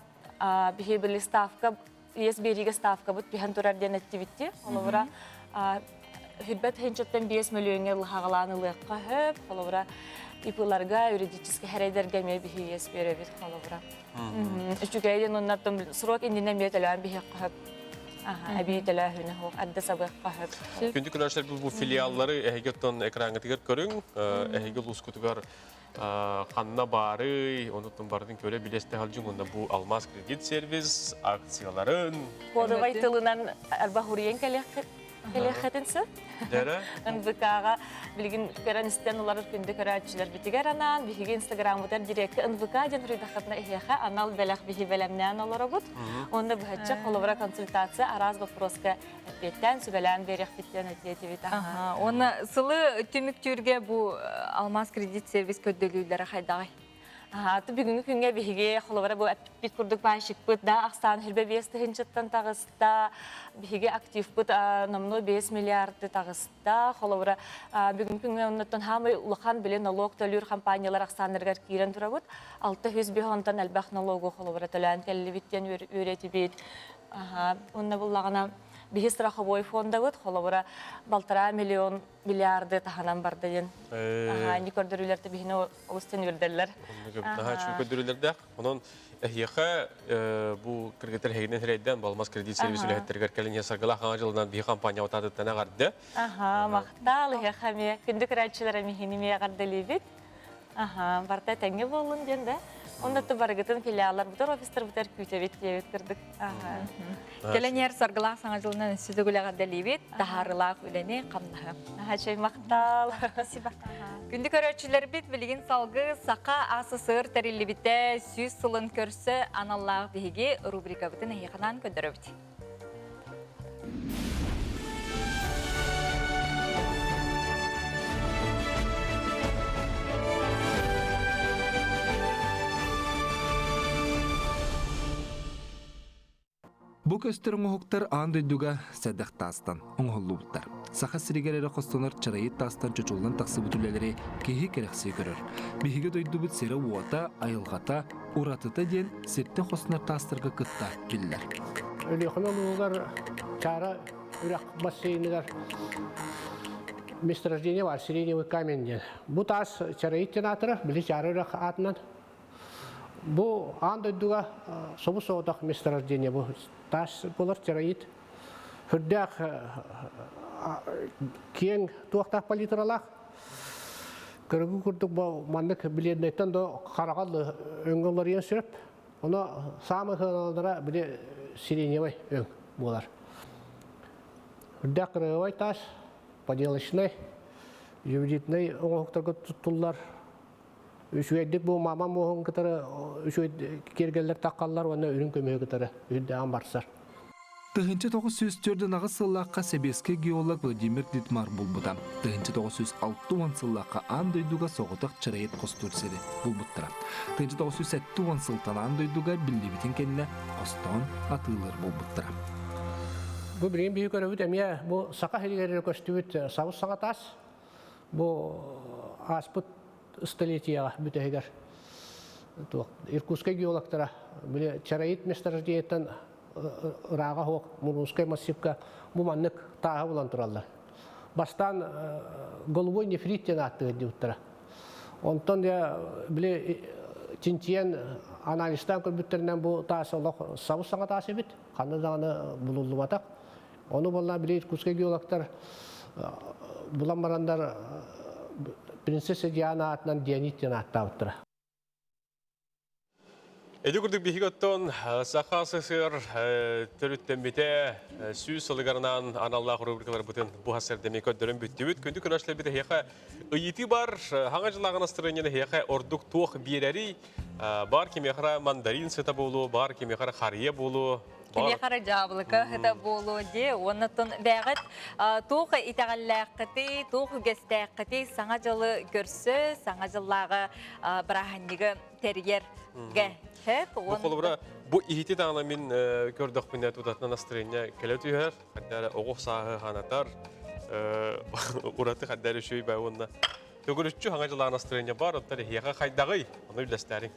Speaker 9: биһи били ставка иэс биэриигэ ставкабыт түһэн турар диэн эттибитти. Холобура, хүрбэт тыһыынчаттан 5 мөлүйүөҥҥэ лыһаҕалаан ылыахха сөп. Холобура, ИП-ларга, юридическэй хэрайдэргэ эмиэ биһи иэс биэрэбит холобура. Үчүгэй диэн оннартан срок иннинэ эмиэ төлөөн биһиэххэ сөп. Эбии төлөөһүнэ суох, эрдэ сабыахха сөп.
Speaker 1: Күндү көрөөччүлэр бу филиаллары эһиги оттон экраҥҥытыгар көрүҥ, эһиги улуускутугар ханна баарый, онуттан барытын көрө билэсте халдьыҥ уонна бу Алмаз кредит сервис акцияларын
Speaker 9: Кодовай тылынан арба хуруйан кэлиэххитин сөп.
Speaker 1: Дэрэ?
Speaker 9: НВК-ҕа билигин көрөн истэн уларыр күндү көрөөччүлэрбитигэр анаан биһиги инстаграммытыгар директка НВК диэн суруйдаххытына эһиэхэ анал бэлэх биһи бэлэмнээн олоробут. Уонна быһаччы холобура консультация араас боппуруоска эппиэттээн сүбэлээн биэриэхпит диэн этиэтибит.
Speaker 2: Уонна сылы түмүктүүргэ бу Алмаз кредит сервис көрдөрүүлэрэ хайдаҕый?
Speaker 9: Аха, бүгүҥҥү күҥҥэ биһиги холобура бу эппит курдук пайщикпыт да ахсаан хүрбэ биэс тыһыынчаттан таҕыста, биһиги активпыт номнуо 5 миллиарды таҕыста. Холобура бүгүҥҥү күҥҥэ оннуттан хаамай улахан били налог төлүүр компаниялар ахсааннарыгар киирэн турабыт. 600 онтон элбэх налогу холобура төлөөн кэллибит диэн үөрэтибит. Аха, уонна буллаҕына. Биһи страховой фондабыт холобура балтараа миллион миллиарды таһынан барда диэн. Аха, инни көрдөрүүлэртэ биһини олус тен үрдэллэр.
Speaker 1: Наһаа үчүгэй көрдөрүүлэрдээх. Онон эһиэхэ бу кыргыттар эһигинэн сирэйдэн Балмас кредит сервис үлэһиттэригэр кэлин саргылаах хаҥа дьылынан биһи компания утаатыттан эҕэрдэ.
Speaker 9: Аха, махтал эһиэхэ эмиэ күндү көрөөччүлэр эмиһини эмиэ эҕэрдэлиибит. Аха, барыта этэҥҥэ буоллун диэн да. Онно барыгытын филиалларбытар, офистарбытар күүтэбит диэбит кырдык. Аха.
Speaker 2: Кэлэн саргылаах саҥа дьылынан өссө төгүл эҕэрдэлиибит, таһаарыылаах үлэни, хамнаһы.
Speaker 9: Аха, чэй махтал.
Speaker 2: Спасибо. Күндү көрөөччүлэрбит билигин салгыы Саха АССР тэриллибитэ 100 сылын көрсө аналлаах биһиги рубрикабытын эһиэхэ көрдөрөбүт.
Speaker 11: Бу көстөр оҥоһуктар аан дойдуга сэдэх таастан оҥоһуллубуттар. Саха сиригэр эрэ хостонор чарайыт таастан чочуллан тахсыбыт үлэлэри киһи кэрэхсии көрөр. Биһиги дойдубут сирэ-уота, айылҕата, уратыта диэн сиртэн хостонор таастарга кытта биллэр.
Speaker 12: Өлүөхүмэ улууһугар Чаара үрэх бассейныгар месторождение бар, сиреневый камень диэн. Бу таас Чарайыт диэн аатырар, били Чаара үрэх аатынан. Бу аан дойдуга собус соҕотох месторождение бу таас болар Чарайыт. Үрдээх киэҥ туохтаах палитралаах. Көрүгү курдук бу маннык бледнайтан да хараҕа өҥө уларыйан сүрүп. Оно саамай сыаналанара били сиреневый өҥ буолар. Үрдээх кырыабай таас, поделочнай, ювелирнай оҥоһуктарга туттуллар. Үчүгэйдик бу мама муоһун кытары үчүгэй киэргэллэр таххаллар уонна үрүҥ көмүһү кытары үрдээҕин барсар.
Speaker 11: 1948 сыллаахха сэбиэскэй геолог Владимир Дитмар булбута. 1960 сыллаахха аан дойдуга соҕотох чарайыт хостуур сири булбуттара. 1970 сылтан аан дойдуга биллибитин кэннэ хостоон атыылыыр буолбуттара.
Speaker 12: Бу билигин биһи көрөбүт эмиэ бу саха сиригэр көстүбүт сабыс саҥа таас. Бу ааспыт столетияҕа бүтэһигэр туох Иркутскай геологтара били Чароит месторождениеттан ырааҕа суох Мурманскай массивка бу маннык тааһы булан тураллар. Бастаан голубой нефрит диэн ааттыыр диэбиттэрэ. Онтон дьэ били чинчийэн анализтаан көрбүттэринэн бу таас олох сабыс саҥа таас эбит, ханна даҕаны булуллубатах. Ону буолла били Иркутскай геологтар булан бараннар принцесса Диана аатынан Дионит диэн ааттаабыттара.
Speaker 1: Эди курдук биһиги оттон Саха СССР төрүттэммитэ сүүс сылыгарынан аналлаах рубрикаларбытын бу хасырдами көрдөрөн бүттүбүт. Күндү көрөөччүлэрбит эһиэхэ ыйытыы бар. Хаҥа дьылааҕын настырыанньаны эһиэхэ ордук туох биэрэрий? Бар кимиэхэ мандарин сыта буолуо, бар кимиэхэ харыйа буолуо,
Speaker 2: Кимиэхэ эрэ дьаабылыка ыта буолуо дии. Уоннаттан бэҕэт туох итэҕэллээххитий, туох үгэстээххитий саҥа дьылы көрсө, саҥа дьыллааҕы бырааһынньыгы тэрийэргэ хэп.
Speaker 1: Бу холобура бу иһити даҕаны мин көрдөхпүнэ тутатына настроение кэлэ түһэр. Хаддара оҕо сааһы ханатар, ураты хаддара үчүгэй бай уонна Төгүрүччү хаҥа дьылаан настроение бар, оттон эһиэхэ хайдаҕый? Ону үллэстээриҥ.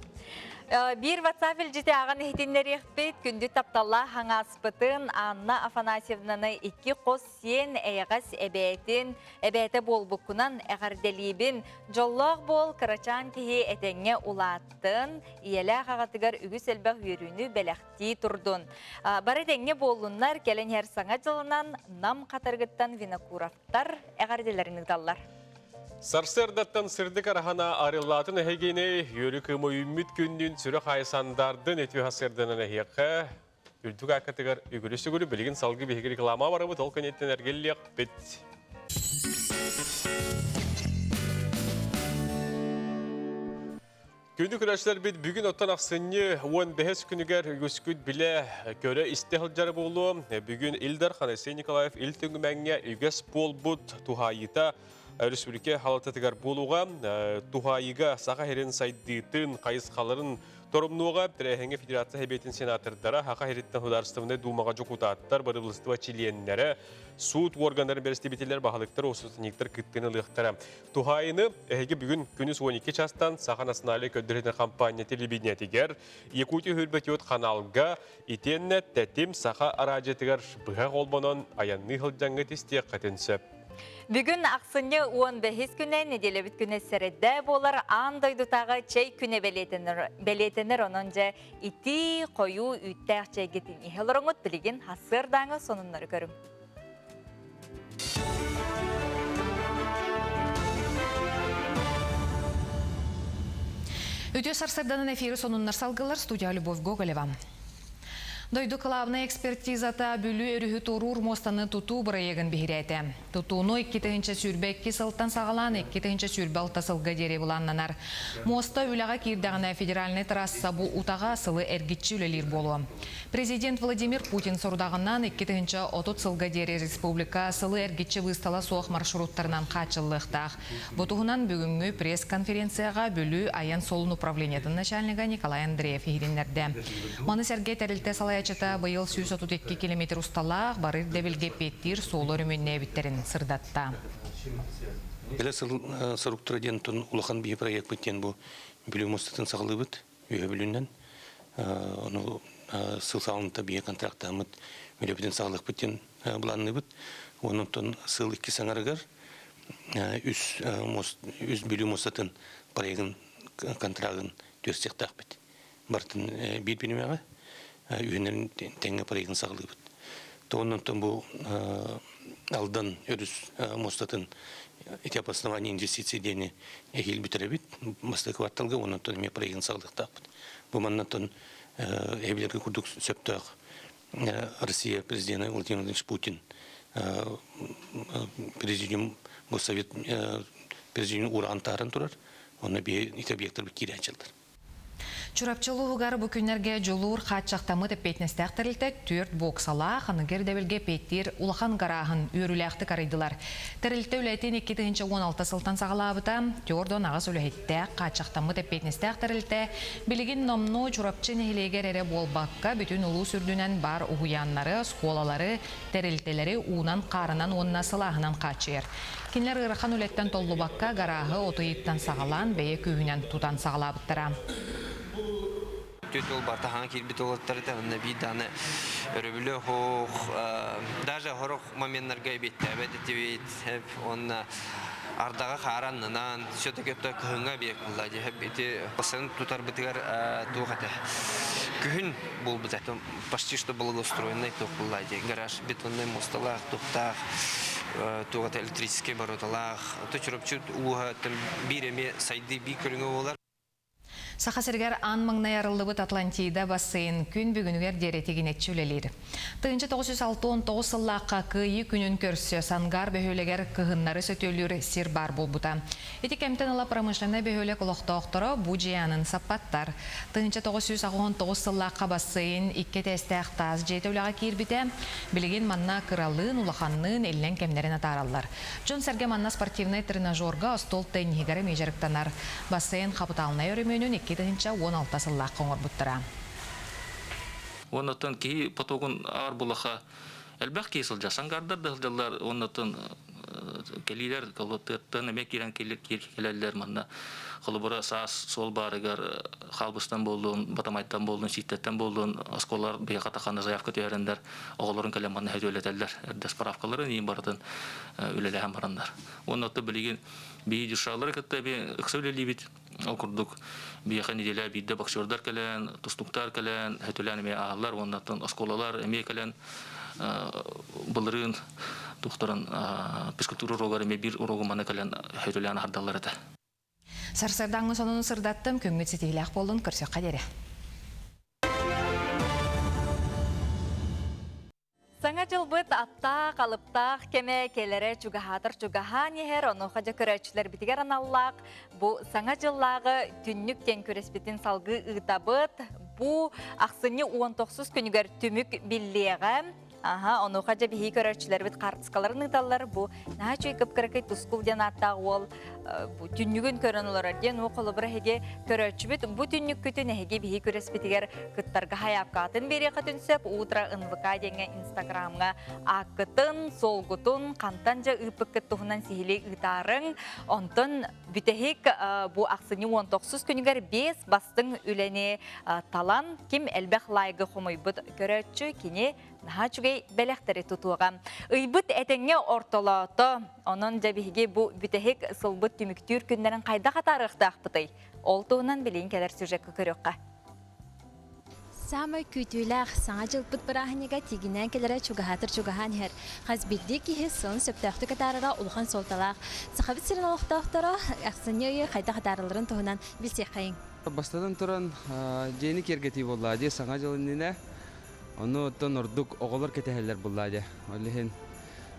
Speaker 2: Биир WhatsApp илдьити ааҕан иһитиннэриэхпит. Күндү тапталлаах хаҥааспытын Анна Афанасьевнаны икки хос сиэн эйэҕэс эбээтин, эбээтэ буолбуккунан эҕэрдэлиибин. Дьоллоох буол, кырачаан киһи этэҥҥэ улааттын, ийэлээх аҕатыгар үгүс элбэх үөрүүнү бэлэхтии турдун. Бары этэҥҥэ буоллуннар, кэлэн иһэр саҥа дьылынан Нам Хатырыгыттан Винокуров Тар эҕэрдэлэрин ыыталлар.
Speaker 1: Сарсыардаттан сырдык араһана арыллаатын эһигини, үөрү кыымы үүммүт күннүн сүрэх аайы сандардын үтүө сарсыарданан эһиэхэ үрдүк ааккатыгар үгүрү-сүгүрү билигин салгыы биһиги реклама барабыт, ол кэнниттэн эргиллиэхпит. Күндү көрөөччүлэрбит бүгүн оттон ахсынньы 15 күнүгэр үгүскүт билэ, көрө истэ сылдьар буолуо. Бүгүн Ил Дархан Айсен Николаев Ил Түмэҥҥэ үгэс буолбут туһаайыыта республика халататыгар буолуоҕа. Туһаайыыга Саха сирин сайдыытын, хайысхаларын Торумнуоҕа тэрээһиҥҥэ Федерация Сэбиэтин сенатордара, Саха сириттэн Судаарыстыбаннай Дуумаҕа дьокутааттар, бырабыыталыстыба чилиэннэрэ, суут уорганнарын бэрэстэбиитэллэр, баһылыктар, уопсастыбанньыктар кыттыыны ылыахтара. Туһаайыны эһиги бүгүн күнүс 12 чаастан Саха национальнай көрдөрүүтүн хампаанньа телевидениетигэр, Якутия Хүрбэтиот ханаалга итиэннэ Тэтим Саха араадьыйатыгар быһа холбонон айанныы сылдьаҥҥыт истиэххитин сөп.
Speaker 2: Бүгүн ахсынньы 15 күнэ нэдиэлэбит күнэ сэрэдэ буолар аан дойдутааҕы чэй күнэ бэлиэтэнэр, бэлиэтэнэр онон дьэ итии хойуу үүттээх чэйгитин иһэ олороҥут билигин сарсыардааҥы сонуннары көрүҥ.
Speaker 3: Үтүө сарсырданан эфири сонуннар салгылар студия Любовь Гоголева. Дойду кылаабынай экспертизата Бүлүү өрүһү туоруур муостаны тутуу бырайыагын биһирээтэ. Тутууну 2022 сылтан саҕалаан 2026 сылга диэри былааннанар. Муоста үлэҕэ киирдэҕинэ федеральнай трасса бу утаҕа сылы эргиччи үлэлиир буолуо. Президент Владимир Путин сорудаҕынан 2030 сылга диэри республика сылы эргиччи быыстала суох маршруттарынан хааччыллыахтаах. Бу туһунан бүгүҥҥү пресс-конференцияҕа Бүлүү айан суолун управлениетын начальнига Николай Андреев иһитиннэрдэ. Маны сэргэ тэрилтэ салайааччыта быйыл 132 километр усталаах бары ирдэбилгэ эппиэттиир суолу өрөмүөннээбиттэрин сырдатта.
Speaker 13: Кэлэр сыл соруктара диэн улахан биһи проекпыт диэн бу Бүлүү муостатын саҕалыыбыт Үһэ Бүлүүнэн. Ону сыл саҕаланыыта биһи контрактааммыт үлэбитин саҕалыахпыт диэн былаанныыбыт. Онон сыл икки саҥарыгар үс мост үс Бүлүү муостатын проегын контрагын түөрсүөхтээхпит. Барытын биир бинимэҕэ үһүнэн тэҥҥэ проегын саҕалыыбыт. Онон бу Алдан өрүс муостатын ити обоснование инвестиций диэни эһиил бүтэрэбит. Бастакы кварталга онон эмиэ проегын саҕалыахтаахпыт. Бу маннаттан эбилэргэ курдук сөптөөх Россия президена Владимир Владимирович Путин президиум Госсовет президиум ураан тааран турар. Онно биһи ити объектар киирээччилэр.
Speaker 3: Чурапчы улууһугар бу күннэргэ Дьулуур хааччахтаммыт эппиэтинэстээх тэрилтэ түөрт боксалаах, аныгы ирдэбилгэ эппиэттиир улахан гарааһын үөрүүлээхтик арыйдылар. Тэрилтэ үлэтин 2016 сылтан саҕалаабыта. Түөрт аҕыс үлэһиттээх, хааччахтаммыт эппиэтинэстээх тэрилтэ билигин номнуо Чурапчы нэһилиэгэр эрэ буолбакка, бүтүн улуус үрдүнэн баар уһуйааннары, оскуолалары, тэрилтэлэри уунан-хаарынан уонна сылааһынан хааччыйар. Кинилэр ыарахан үлэттэн толлубакка, гарааһы от ыйыттан саҕалаан, бэйэ күүһүнэн тутан саҕалаабыттара.
Speaker 14: Түөрт уол бартаһаҥа киирбит уолаттар этэ, онно биир даҕаны өрөбүлү оһох, даже сорох моменнарга эбиэттээбэт этибит, уонна ардаҕа хаара аннынан, все-таки кыһыҥҥа объект буолла дии, ити сын тутарбытыгар туох этэ, күһүн буолбута, почти что благоустроенный туох буолла дии, гараж бетонный муосталаах, туохтаах, туох это электрическэй вороталаах, то Чурапчы улууһа биир эмиэ сайдыы биир көрүҥэ буолар.
Speaker 3: Саха сиригэр аан маҥнай арыллыбыт Атлантида бассейн күн бүгүнүгэр диэри тигинэччи үлэлиир. 1969 сыллаахха Кыайыы күнүн көрсө Сангар бөһүөлэгэр кыһыннары сөтүөлүүр сир баар буолбута. Ити кэмтэн ыла промышленнай бөһүөлэк олохтоохторо бу дьиэ аанын саппаттар. 1989 сыллаахха бассейн икки этээстээх таас дьиэтэ үлэҕэ киирбитэ. Билигин манна кыралыын, улаханныын иллэҥ кэмнэрин атаараллар. Дьон-сэргэ манна спортивнай тренажерга остуол тенниһигэр эмиэ дьарыктанар. Бассейн хапытаалынай өрөмүөнүн 2016 сыллаахха оҥорбуттара.
Speaker 15: Оннуттан киһи потогун аар булаха элбэх киһи сылдьар. Сангардар да сылдьаллар, оннуттан кэлиилэр тыаттан эмиэ киирэн кэлэллэр манна. Холобура саас суол баарыгар хаалбыстан буоллун, Батамайтан буоллун, Сииттэттэн буоллун, оскуолалар биһиэхэ тахана заявка түһэрэннэр оҕолорун кэлэн манна сөтүөлэтэллэр. Эрдэ справкаларын иин барытын үлэлэһэн бараннар. Уонна билигин Биһи дюшалары кытта би ыкса үлэлиибит. Ол курдук биһиэхэ неделя биирдэ боксердар кэлэн, тустуктар кэлэн, хөтөлөөн эмиэ ааһаллар уонна оскуолалар эмиэ кэлэн былырыын тухтаран физкультура уруогар эмиэ биир уруогу маны кэлэн хөтөлөөн аһардаллар этэ.
Speaker 3: Сарсыардааҥҥы сонуну сырдаттым, күҥҥүт ситиһиилээх буоллун, көрсүөххэ диэри.
Speaker 2: Саҥа дьылбыт аптаах, алыптаах кэмэ кэлэрэ чугаһаатар чугаһаан иһэр, онуоха дьэ көрөөччүлэрбитигэр аналлаах бу Саҥа дьыллааҕы түннүк диэн күрэспитин салгыы ыытабыт. Бу ахсынньы 19 күнүгэр түмүк биллиэҕэ. Аха, онуоха дьэ биһиги көрөөччүлэрбит хаартыскаларын ыыталлар. Бу наһаа үчүгэй кып-кыракый Тускул диэн ааттаах уол бу түннүгүн көрөн олорор диэн. Уу холобура эһиги көрөөччүбүт бу түннүккүтүн эһиги биһиги күрэспитигэр кыттарга хайаапкаатын биэриэххитин сөп. Утро НВК диэҥҥэ Инстаграмҥа ааккытын, суолгутун, хантан дьэ ыыппыккыт туһунан сиһилии ыытаарыҥ. Онтон бүтэһик бу ахсынньы 19 күнүгэр биэс бастыҥ үлэни талан, ким элбэх лайгы хомуйбут көрөөччү кини наһаа үчүгэй бэлэхтэри тутуоҕа. Ыйбыт этэҥҥэ ортолоото. Онон дьэ биһиги бу бүтэһик сылбыт түмүктүүр күннэрин хайдах атаарыахтаахпытый? Ол туһунан билигин кэлэр сюжекка көрүөххэ.
Speaker 16: Саамай күүтүүлээх Саҥа дьылбыт бырааһынньыга тигинээн кэлэрэ чугаһаатар чугаһаан иһэр. Хас биирдии киһи сылын сөптөөхтүк атаарара улахан суолталаах. Сахабыт сирин олохтоохторо ахсынньы ыйы хайдах атааралларын туһунан билсиэххэйиҥ.
Speaker 17: Бастатан туран, дьиэни киэргэтии буоллаҕа дии, Саҥа дьыл иннинэ. Ону оттон ордук оҕолор кэтэһэллэр буоллаҕа дии. Ол иһин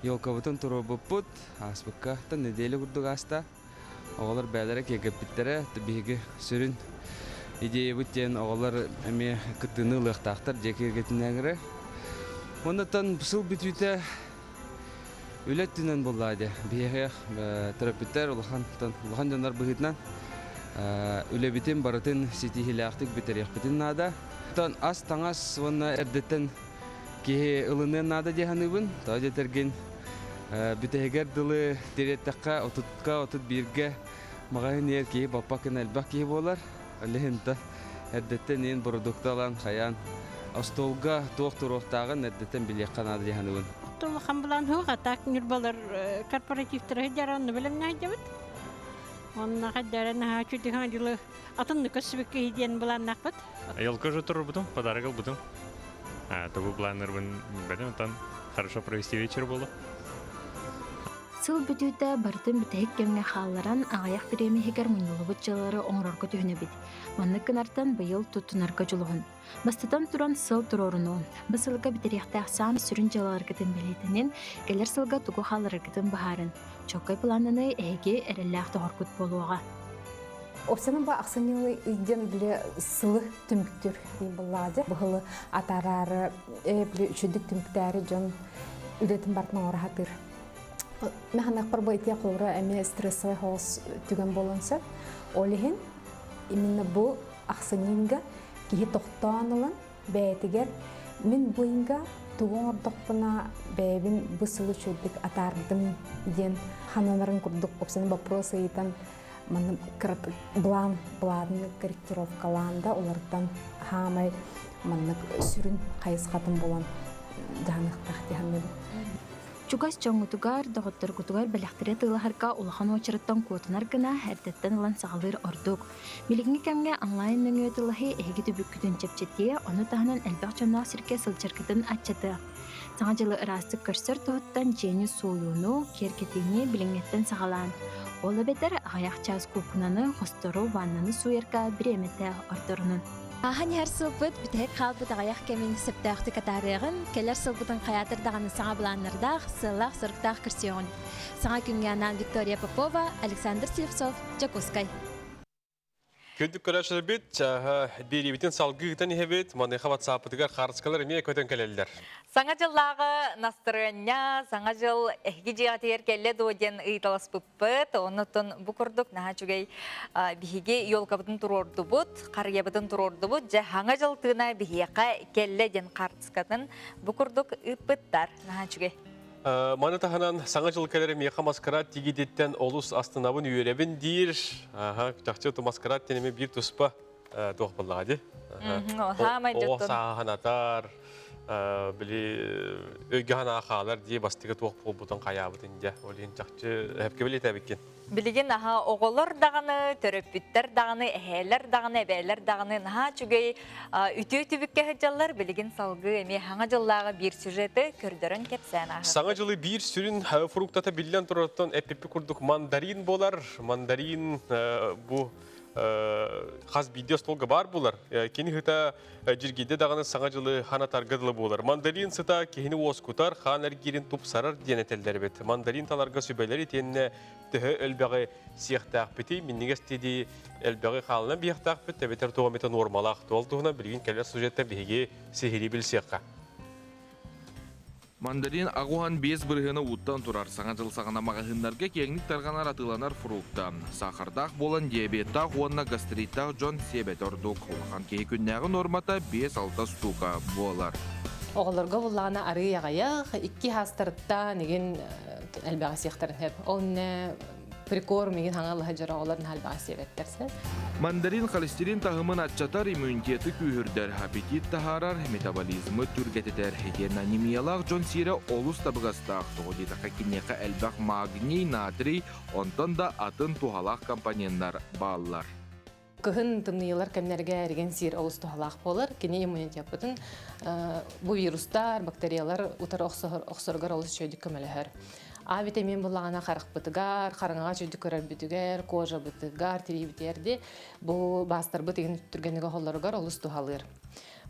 Speaker 17: елкабытын туруорбуппут, ааспыкка нэдиэлэ курдук ааста. Оҕолор бэйэлэрэ киэргэппиттэрэ, биһиги сүрүн идеябыт диэн оҕолор эмиэ кыттыыны ылыахтаахтар дьиэ киэргэтинээҥҥэ. Оннуттан сыл бүтүүтэ үлэ өттүнэн буоллаҕа дии. Биһиэхэ төрөппүттэр улахан улахан дьоннор быһыытынан үлэбитин барытын ситиһиилээхтик бүтэриэхпитин наада. Оттон ас-таҥас уонна эрдэттэн киһи ылыныан наада дии саныыбын. Тоҕо диэтэргин бүтэһигэр дылы тириэттэххэ отутка, 31-гэ маҕаһыын иһэр киһи баппак гына элбэх киһи буолар. Ол иһин эрдэттэн иин бородуукта ылан хайаан остуолга туох туруохтааҕын эрдэттэн билиэххэ наада дии саныыбын.
Speaker 18: Улахан былаан суох, а так Ньурбалар корпоративтара сылдьар онно бэлэмнэһдьэбит. Онно хайдара наһаа үчүгэй дьылы атыннык көссүбүккэ диэн былааннаахпыт.
Speaker 19: Елка уже турбутум, подарок ылбытым. Тугу планнарбын билбэтим, оттон хорошо провести вечер было.
Speaker 20: Сыл бүтүүтэ барытын бүтэһик кэмҥэ хаалларан, аҕыйах бириэмэ иһигэр мунньуллубут дьыалалары оҥорорго түһүнэбит. Маннык гынартан быйыл туттунарга дьулуһун. Бастатан туран, сыл туруорунуу. Бу сылга бүтэриэхтээх саамай сүрүн дьыалаларгытын бэлиэтэнин, кэлэр сылга тугу хааллараргытын быһаарын. Чуолкай былааннаныы эһиги эрэллээх доҕоргут буолуоҕа.
Speaker 21: Овсянын ба ахсынньылы ыйден биле сылы түмүктүр буллаады. Быһылы атараары биле үчүдүк түмүктээри дьон үлэтин бартын оҥоро Механакпар бу ития холура эмиэ стрессовый хаос түгэн буолуон сөп. Ол иһин именно бу ахсынньыга киһи тохтоон ылан бэйэтигэр мин бу ыйга тугу оҥордохпуна бэйэбин бу сылы үчүгэйдик атаардым диэн хананарын курдук опсаны вопрос ыйытан манна план планы корректировкалаан да уларытан хаамай маннык сүрүн хайысхатын булан дьаһаныахтаах дьаһанныбын.
Speaker 20: Чугас дьоҥҥутугар, доҕотторгутугар бэлэхтэри атыылаһарга улахан уочараттан куотунар гына эрдэттэн ылан саҕалыыр ордук. Билиҥҥи кэмҥэ онлайн нөҥүө атыылаһыы эһиги түбүккүтүн чэпчэтиэ, ону таһынан элбэх дьонноох сиргэ сылдьаргытын аччатыа. Саҥа дьылы ыраастык көрсөр туһуттан дьиэни сууйууну, киэргэтиини билиҥҥиттэн саҕалаан. Ол эбэтэр аҕыйах чаас куукунаны, хостору, ваннаны сууйарга бириэмэтэ ордорунун.
Speaker 16: Ааһан иһэр сылбыт бүтэһик хаалбыт аҕыйах кэмин сөптөөхтүк атаарыаҕын, кэлэр сылбытын хайаатар даҕаны саҥа былааннардаах, сыаллаах-соруктаах көрсүөҕүн. Саҥа күҥҥэ анаан Виктория Попова, Александр Слепцов, Дьокуускай.
Speaker 1: Күндү көрөөччүлэрбит, биэриибитин салгыы ыытан иһэбит. Маныаха WhatsApp-ытыгар хаарыскалар эмиэ көтөн кэлэллэр.
Speaker 2: Саҥа дьыллааҕы настырыанньа, саҥа дьыл эһиги дьиэҕитигэр кэллэ дуо диэн ыйыталаспыппыт. Оннуттан бу курдук наһаа үчүгэй биһиги елкабытын туруордубут, харыйабытын туруордубут. Дьэ, саҥа дьыл тыына биһиэхэ кэллэ диэн хаартыскатын бу курдук ыыппыттар. Наһаа үчүгэй.
Speaker 1: Маны таһынан Саҥа дьыл кэлэрэ миэхэ маскарад тигиититтэн олус астынабын, үөрэбин диир. Аха, чахчы маскарад диэн эмиэ биир туспа туох буоллаҕа дии. Оҕо сааһанатар, били өйгө санаа хаалар дии бастакы туох буолбутун хайаабытын дьэ. Ол иһин чахчы эһэпкэ билиэтэбиккин.
Speaker 2: Билигин аһа оҕолор даҕаны, төрөппүттэр даҕаны, эһээлэр даҕаны, эбээлэр даҕаны наһаа үчүгэй үтүө түбүккэ сылдьаллар. Билигин салгыы эмиэ Саҥа дьыллааҕы биир сюжеты көрдөрөн кэпсээн ааһыахпыт.
Speaker 1: Саҥа дьылы биир сүрүн фруктата биллэн турарыттан эппиппит курдук мандарин буолар. Мандарин бу хас биирдии остуолга баар буолар. Кини ыта дьиргийдэ даҕаны Саҥа дьылы ханатарга дылы буолар. Мандарин сыта киһини уоскутар, хаан эргиирин тупсарар диэн этэллэр эбит. Мандарин таларга сүбэлэр итиэннэ төһө элбэҕи сиэхтээхпитий, минньигэс тидии элбэҕи хаалынан биһиэхтээхпит, эбэтэр туох эмитэ нуормалаах. Ол туһунан билигин кэлэр сюжеттан биһиги сиһилии билсиэххэ.
Speaker 4: Мандарин аҕуһан биэс бырыһыана ууттан турар. Саҥа дьыл саҕана маҕаһыыннарга киэҥник тарҕанар атыыланар фрукта. Саахардаах буолан диабеттаах уонна гастриттаах дьон сиэбэтэ ордук. Улахан киһи күннээҕи нуормата 5-6 штука буолар.
Speaker 22: Оҕолорго буллаҕына арыый аҕыйах, икки хаастарыттан игин элбэҕи сиэхтэрин сөп. Ол иннэ прикорм игин хаҥа лыһа дьоро оҕолор наһаа элбэҕи сиэбэттэр сөп.
Speaker 4: Мандарин холестерин таһымын аччатар, иммунитеты күүһүрдэр, аппетит таһаарар, метаболизмы түргэтитэр. Итиэннэ анемиялаах дьон сиирэ олус табыгастаах. Тоҕо диэтэххэ киниэхэ элбэх магний, натрий, онтон да атын туһалаах компоненнар бааллар.
Speaker 22: Кыһын тымныйылар кэмнэргэ эригэн сиир олус туһалаах буолар. Кини иммунитеппытын бу вирустар, бактериялар утары охсоругар олус үчүгэйдик көмөлөһөр. А витамин буллаҕына харахпытыгар, хараҥаҕа үчүгэйдик көрөрбүтүгэр, кожабытыгар, тириибитигэр ди бу баастарбыт игин түргэнник оһоллоругар олус туһалыыр.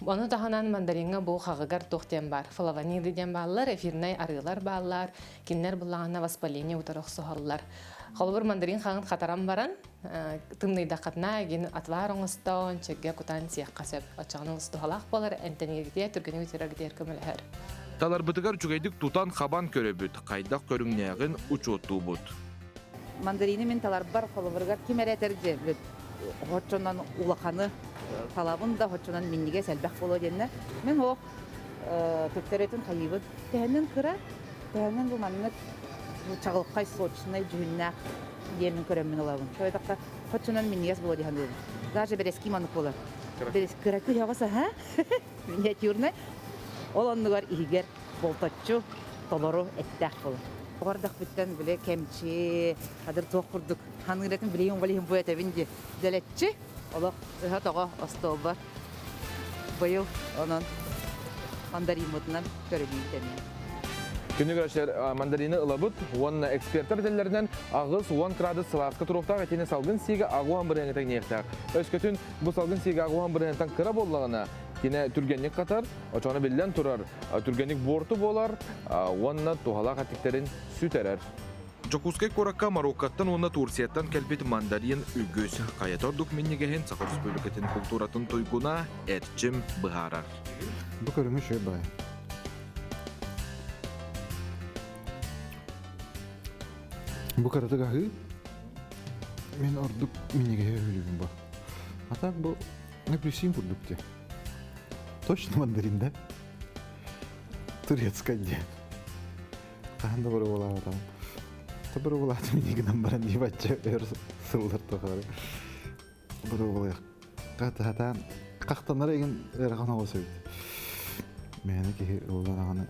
Speaker 22: Ону таһынан мандариҥҥа бу хаҕыгар туох диэн баар, флавониды диэн бааллар, эфирнай арыылар бааллар, кинилэр буллаҕына воспаление утары охсуһаллар. Холобур, мандарин хаҕын хатаран баран, тымныйдаххытына игин отвар оҥостон, чэйгэ кутан сиэххэ сөп. Оччоҕуна олус туһалаах буолар, эмтэнииргитигэр, түргэнник үтүөрэргитигэр көмөлөһөр.
Speaker 4: Таларбытыгар үчүгэйдик тутан-хабан көрөбүт, хайдах көрүҥнээҕин учуоттуубут.
Speaker 23: Мандарины мин таларбар холобуругар ким эрэ этэр дьэ хоччонон улаханы талабын да хоччонон минньигэс элбэх буолуо диэннэр. Мин оох төттөрүтүн хайыыбын. Төһөннөн кыра, төһөннөн бу маннык чаҕылхай сочнай дьүһүннээх диэмин көрөммүн ылабын. Тоойдохто хоччонон минньигэс буолуо дии саныыбын. Даже бэрэски маннык буолар. Кыракый оҕус аһа миниатюрнай. Ол оннугар иһигэр болточчу толору эттээх буолар. Оҕордохпуттан бile кэмчи, хадыр туох курдук ханыыратын билигин билигин бу этэбин ди дэлэччи олох ыһа-тоҕо остуолбар быйыл онон мандариммытынан көрүлүүн тэмиэ.
Speaker 4: Күнүгэр мандарины ылабыт уонна эксперттэр этэллэринэн 80 градус сылааска туруохтаах итини салгын сиигэ 80 бырыһыаҥҥа тэҥниэхтээх. Өскөтүн бу салгын сиигэ 80 бырыһыантан кыра буоллаҕына, кинэ түргэнник хатар, очоно биллэн турар, түргэнник буорту буолар уонна туһалаах эттиктэрин сүтэрэр. Дьокуускай куоракка Мароккоттан уонна Турцияттан кэлбит мандарин үгүс. Хайата ордук минньигэһин Саха Республикатын култууратын туйгуна Эрчим быһаарар.
Speaker 24: Бу көрүҥү үчүгэй баҕайы. Бу кыратык аһыы. Мин ордук минньигэһи өһүлүүбүн бу. А так бу апельсин курдук дии. Точно мандарин да? Турецкай диэн. Хаһан да боруобалаабатаҕым. Та боруобалаатым инньэ гынан баран дии бачча өр сыллар тухары боруобалыахха сатаан хахтанара игин ыарахан оҕус эбит. Мээнэ киһи ылла даҕаны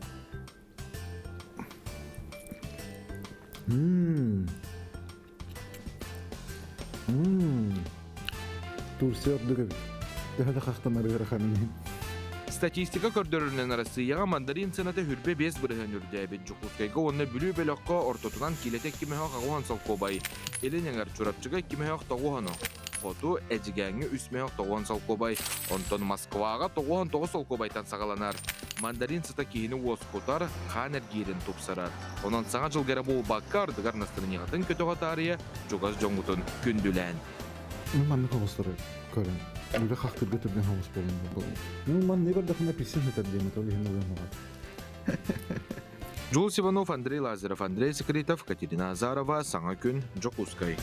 Speaker 24: Мм. Мм. Турция ордук эбит. Төһө да хахтанар ыарахан иһин.
Speaker 4: Статистика көрдөрөрүнэн Арассыыйаҕа мандарин сыаната хүрбэ 5% үрдээбит. Дьокуускайга уонна Бүлүү бөлөххө ортотунан киилэтэ 2 мөһөөх 80 солкуобай, Илин эҥэр Чурапчыга 2 мөһөөх 90, Хоту Эдьигээҥҥэ 3 мөһөөх 90 солкуобай, онтон Москваҕа 99 солкуобайтан саҕаланар. Мандарин сыта киһини уоскутар, хаан эргиирин тупсарар. Онон Саҥа дьылга эрэ буолбакка, ардыгар настырынньаҕытын көтөҕө таарыйа чугас дьоҥҥутун күндүлээн.
Speaker 24: Мин маннык оҕустары көрөн, үлэ хахтырга түргэн оҕус буолан Мин маннык көрдөхүнэ апельсин сытар диэн ол иһин ылыам оҕо.
Speaker 4: Джулс Иванов, Андрей Лазарев, Андрей Секретов, Катерина Азарова, Саҥа күн, Дьокуускай.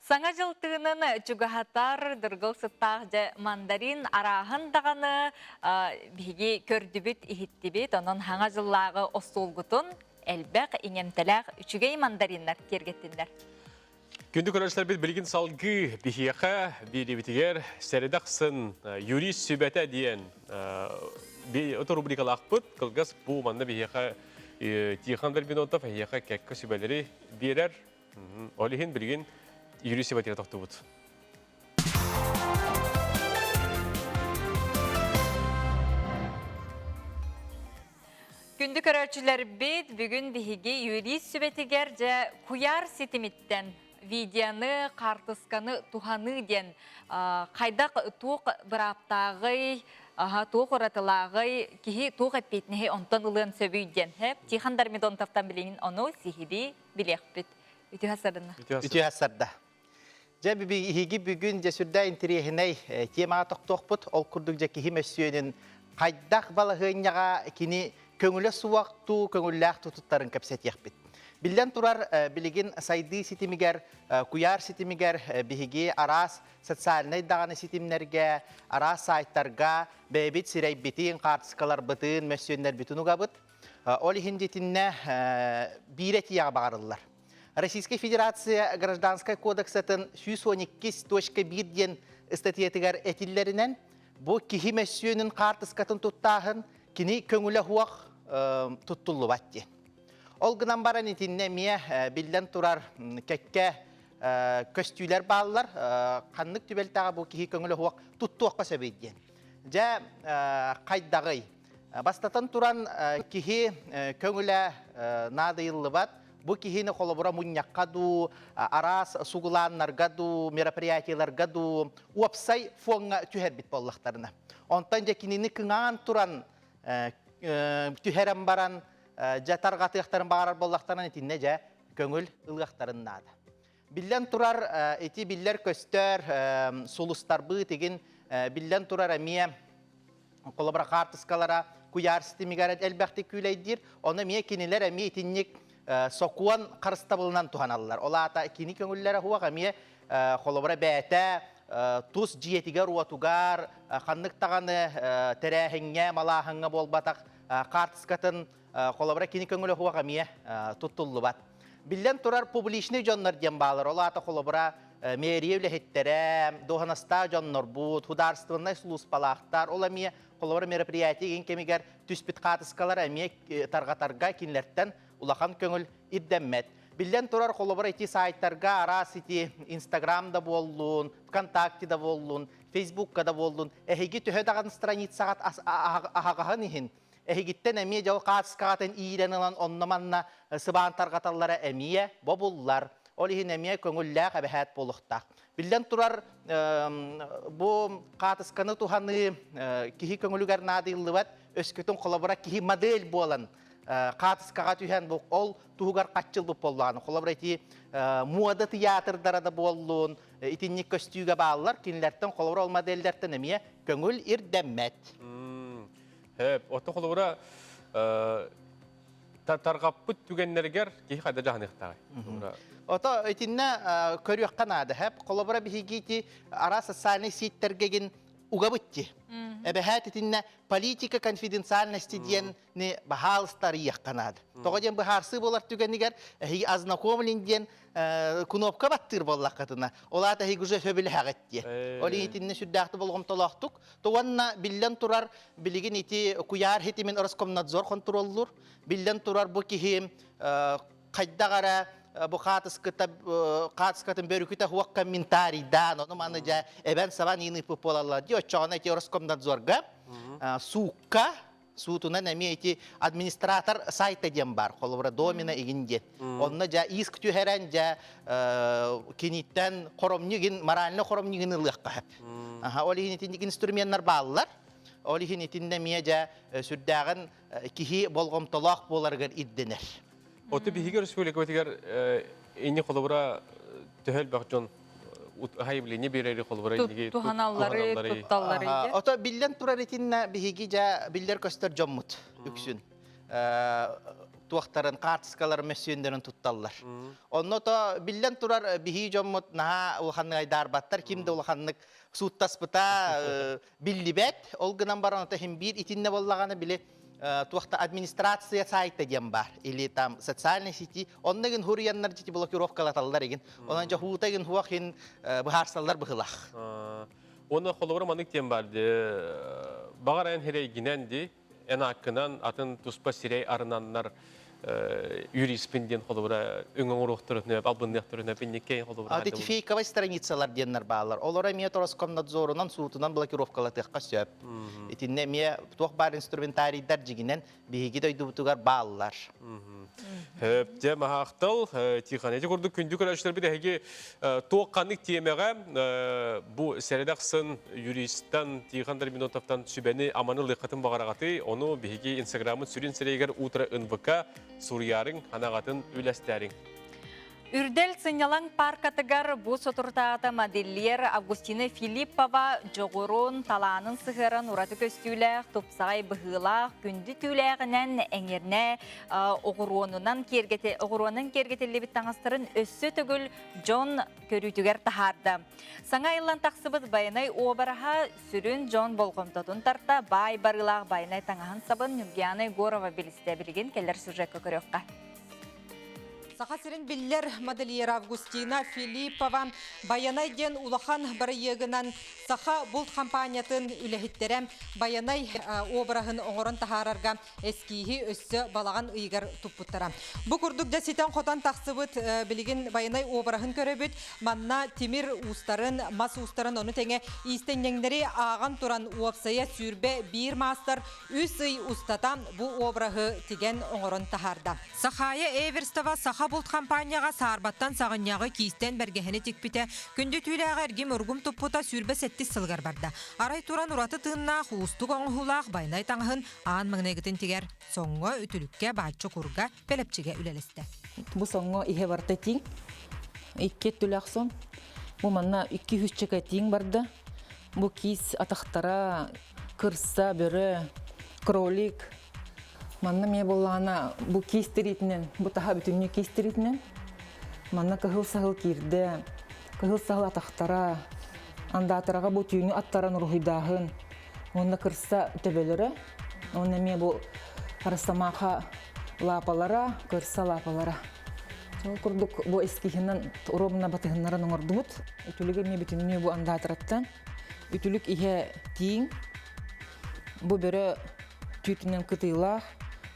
Speaker 2: Саҥа дьыл тыынын чугаһатар дыргыл сыттаах дьэ мандарин арааһын даҕаны биһиги көрдүбүт, иһиттибит. Онон саҥа дьыллааҕы остуолгутун элбэх иҥэмтэлээх үчүгэй мандариннар киэргэттиннэр.
Speaker 1: Күндү көрөөччүлэрбит билигин салгыы биһиэхэ биэриибитигэр сэрэдэ ахсын юрист сүбэтэ диэн ото рубрикалаахпыт. Кылгас бу манна биһиэхэ Тихон Дальбинотов эһиэхэ кэккэ сүбэлэри биэрэр. Ол иһин билигин Юрий Сибатира тохтубут.
Speaker 2: Күндү көрөөччүлэрбит, бүгүн биһиги юрист сүбэтигэр дьэ куйаар ситимиттэн видеоны, хаартысканы туһаныы диэн хайдах туох бырааптааҕый, туох уратылааҕый, киһи туох эппиэтинэһи онтон ылыан сөбүй диэн. Тихон Дармидонтовтан билигин ону сиһилии билиэхпит. Үтүө сарына.
Speaker 25: Үтүө сарда. Дьэ биһиги бүгүн дьэ сүрдээх интэриэһинэй темаҕа тохтуохпут. Ол курдук дьэ киһи мөссүөнүн Хайдах балаһыанньаҕа кини көҥүлэ суох туу көҥүллээх тутуттарын кэпсэтиэхпит. Биллэн турар, билигин сайдыы ситимигэр, куйаар ситимигэр биһиги араас социальнай даҕаны ситимнэргэ, араас сайтарга бэйэбит сирэйбитин, хаартыскаларбытын, мөссүөннэрбитин угабыт. Ол иһин дьитиннэ биир этиэҕэ баҕарыллар. Российскай Федерация Гражданскай кодексатын 112.1 диэн ыстатыйатыгар этиллэринэн, бу киһи мөссүөнүн хаартыскатын туттааһын кини көҥүлэ суох туттуллубат диэн. Ол гынан баран итиннэ эмиэ биллэн турар кэккэ көстүүлэр бааллар. Ханнык түбэлтэҕэ бу киһи көҥүлэ суох туттуохха сөбүй диэн. Дьэ, хайдаҕый? Бастатан туран, киһи көҥүлэ наадыйыллыбат. Бу киһини холобура мунньахха дуу, араас сугулааннарга дуу, мероприятиеларга дуу уопсай фоҥҥа түһэрбит буоллахтарына. Онтон дьэ кинини кыҥаан туран түһэрэн баран дьэ тарҕатыахтарын баҕарар буоллахтарына итиннэ дьэ көҥүл ылыахтарын наада. Биллэн турар, ити биллэр-көстөр сулустарбыт игин биллэн турар эмиэ холобура хаартыскалара куйаар ситимигэр элбэхтик күүлэйдиир. Ону эмиэ кинилэр эмиэ итинник сокуон харыстабылынан туһаналлар. Ол аата кини көҥүллэрэ суох эмиэ холобура бэйэтэ тус дьиэтигэр-уотугар ханнык даҕаны тэрээһиҥҥэ, малааһыҥҥа буолбатах хаартыскатын холобура кини көҥүлэ суох эмиэ туттуллубат. Биллэн турар, публичный дьоннор диэн баалар. Ол аата холобура мэрия үлэһиттэрэ, дуоһунастаах дьоннорбут, художественнай сулууспалаахтар, ол эмиэ холобура мероприятие игин кэмигэр түспүт хаатыскалар эмиэ тарҕатарга кинилэртэн улахан көҥүл ирдэммэт. Биллэн турар, холобура ити сайтарга араас ити Инстаграм да буоллун, ВКонтакте да буоллун, Фейсбукка да буоллун, эһиги төһө даҕаны страницаҕыт аһаҕаһын иһин, эһигиттэн эмиэ дьол хаатыскаҕытын иирэн ылан онно-манна сыбаан тарҕаталлара эмиэ бобуллар. Ол иһин эмиэ көҥүллээх эбэһээт буолуохтаах. Биллэн турар, бу хаатысканы туһаныы киһи көҥүлүгэр наадыйыллыбат, өскөтүн холобура киһи модель буолан хаатыскаҕа түһэн бу ол туһугар хаччылбыт буоллаҕына, холобура ити муода тыйаатырдара да буоллун, итинник көстүүгэ бааллар, кинилэртэн холобура ол модельдэртэн эмиэ көҥүл ирдэммэт.
Speaker 1: Хөп, ото холобура тарҕаппыт түгэннэригэр киһи хайда дьаһаныахтааҕый?
Speaker 25: Ото итиннэ көрүөххэ наада. Хөп, холобура биһиги ити араас социальнай ситтэргэгин угабыт ти. Эбэһээт итиннэ политика конфиденциальности диэн ни баһаалыстар ыйыахха наада. Тоҕо диэн быһаарсыы буолар түгэнигэр эһиги ознакомлен диэн кнопка баттыыр буоллаххытына, ол аата эһиги уже сөбүлэһэҕит диэн. Ол итиннэ сүрдээхтик болҕомтолоохтук Уонна биллэн турар, билигин ити куйаар ситимин Роскомнадзор хонтуруоллуур. Биллэн турар, бу киһи хайдах эрэ бу хаатыскыта хаатыскатын бөрүкүтэ суох комментарийдаан, ону маны дьэ эбэн-сабан иин ыыппыт буолаллар дии. Оччоҕуна ити Роскомнадзорга суукка суутунан эмиэ ити администратор сайта диэн бар, холобура домина игин диэн. Онно дьэ иск түһэрэн дьэ киниттэн хоромньу игин морально хоромньу игин ылыахха сөп. Аха, ол иһин итинник инструменнар бааллар. Ол иһин итиннэ эмиэ дьэ сүрдээҕин киһи болҕомтолоох буоларыгар ирдэнэр.
Speaker 1: Оту биһиги республикабытыгар инни холобура төһө элбэх дьон хайыбление биэрэри холобура инниги
Speaker 2: туһаналлары тутталлары
Speaker 25: Ото биллэн турар итиннэ биһиги дьэ биллэр көстөр дьоммут үксүн туохтарын хаартыскаларын мөссүөннэрин тутталлар. Онно то биллэн турар биһиги дьоммут наһаа улаханнык айдаарбаттар, ким да улаханнык сууттаспыта биллибэт. Ол гынан баран ото иһин биир итиннэ буоллаҕына били туохта администрация сайта диэн бар или там социальной сети онно игин хуруйаннар дьити блокировкалаталлар игин онон дьэ хуута игин хуах ин быһаарсаллар быһылах
Speaker 1: Уонна холобура маннык диэн бар ди баҕар эн хирэйгинэн ди эн ааккынан атын туспа сирэй арынаннар юриспин диэн холобура өҥө оҥоруохтарын албынныахтарын инниккэ холобура
Speaker 25: Ити фейковай страницалар диэннэр бааллар. Олор эмиэ Роскомнадзорунан суутунан блокировкалатыахха сөп. Итиннэ эмиэ туох баар инструментарийдар дьигинэн биһиги дойдубутугар бааллар.
Speaker 1: Хөп, дьэ маһаахтал, Тихон, ити курдук күндү көрөөччүлэрбит эһиги туох ханнык тиэмэҕэ бу сэрэдэх сын юристтан Тихон Дарминотовтан сүбэни аманы ылыаххытын баҕараҕатый, ону биһиги инстаграммыт сүрүн сирэйигэр утро НВК суруйаарыҥ, анаҕатын үлэстээриҥ.
Speaker 2: Үрдэл сынньалаҥ пааркатыгар бу соторутааҕыта модельер Августина Филиппова дьоҕурун, талаанын сыһыаран ураты көстүүлээх, тупсаҕай быһыылаах, күндү түүлээҕинэн эҥэрнэ оҕуруонунан оҕуруонан киэргэтиллибит таҥастарын өссө төгүл дьон көрүүтүгэр таһаарда. Саҥа айыллан тахсыбыт байанай уобараһа сүрүн дьон болҕомтотун тарта баай барыылаах байанай таҥаһын сабын Нюргиана Егорова билистэ билигин кэлэр сюжекка көрүөххэ.
Speaker 5: Саха сирин биллэр модельера Августина Филиппова Байанай диэн улахан бырайыагынан Саха булт хампаанньатын үлэһиттэрэ Байанай обраһын оҥорон таһаарарга эскииһи өссө балаҕан ыйыгар туппуттара. Бу курдук дьэ ситэн-хотон тахсыбыт билигин Байанай обраһын көрөбүт. Манна тимир уустарын, мас уустарын ону тэҥэ иистэнньэҥнэри ааҕан туран уопсайа 21 маастар үс ый устата бу обраһы тигэн оҥорон таһаарда. Сахаайа Эверстова Саха булт хампаанньаҕа саарбаттан саҕынньаҕы киистэн бэргэһэни тикпитэ, күндү түүлээҕи эргим-ургум туппута 27 сылыгар барда. Арай туран ураты тыыннаах, уустук оҥоһуулаах байанай таҥаһын аан маҥнайгытын тигэр, соҥҥо, үтүлүккэ, бааччы курга, бэлэпчигэ үлэлэстэ.
Speaker 6: Бу соҥҥо иһэ барта тииҥ, икки өттүлээх сон. Бу манна икки үсчэкэ тииҥ барда. Бу киис атахтара, кырса, бөрө, кролик, Манна эмиэ буоллаҕына бу киис тириитинэн, бу таһа бүтүннүү киис тириитинэн. Манна кыһыл саһыл киирдэ, кыһыл саһыл атахтара, андаатараҕа бу түүнү аттаран уруһуйдааһын, уонна кырса төбөлөрө, уонна эмиэ бу росомаха лаапалара, кырса лаапалара. Ол курдук бу эскиһинэн ровно батыһыннаран оҥордубут. Үтүлүгү эмиэ бүтүннүү бу андаатараттан. Үтүлүк иһэ тииҥ, бу бөрө түүтүнэн кытыылаах,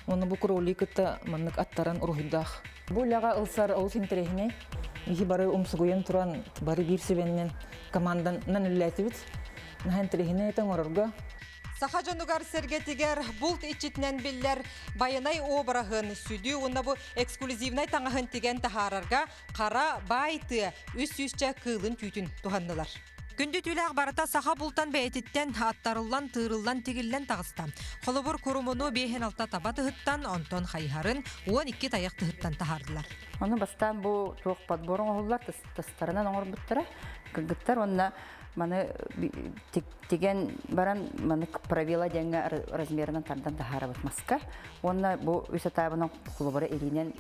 Speaker 6: уонна бу кроли кытта маннык аттаран уруһуйдаах. Бу үлэҕэ ылсар олус интэриэһинэй. Биһи бары умсугуйан туран, бары биир сүбэннэн команданан үлэлээтибит. Наһаа интэриэһинэй этэ оҥорорго.
Speaker 5: Саха дьонугар-сэргэтигэр булт иччитинэн биллэр байанай обраһын, сүдү уонна бу эксклюзивнай таҥаһын тигэн таһаарарга хара баай тыа үс сүүсчэ кыылын түүтүн туһаннылар. Күндү түүлээх барыта саха бултан бэйэтиттэн аттарыллан, тыырыллан, тигиллэн таҕыста. Холобур, курумуну биэһин алта таба тыһыттан, онтон хайыһарын 12 тайах тыһыттан таһаардылар.
Speaker 7: Ону бастаан бу туох подбор оҥоһуллар тастарынан оҥорбуттара. Кыргыттар уонна маны тигэн баран маны правила диэҥҥэ размерынан тардан таһаарабыт маска. Уонна бу үс этабынан холобура илиинэн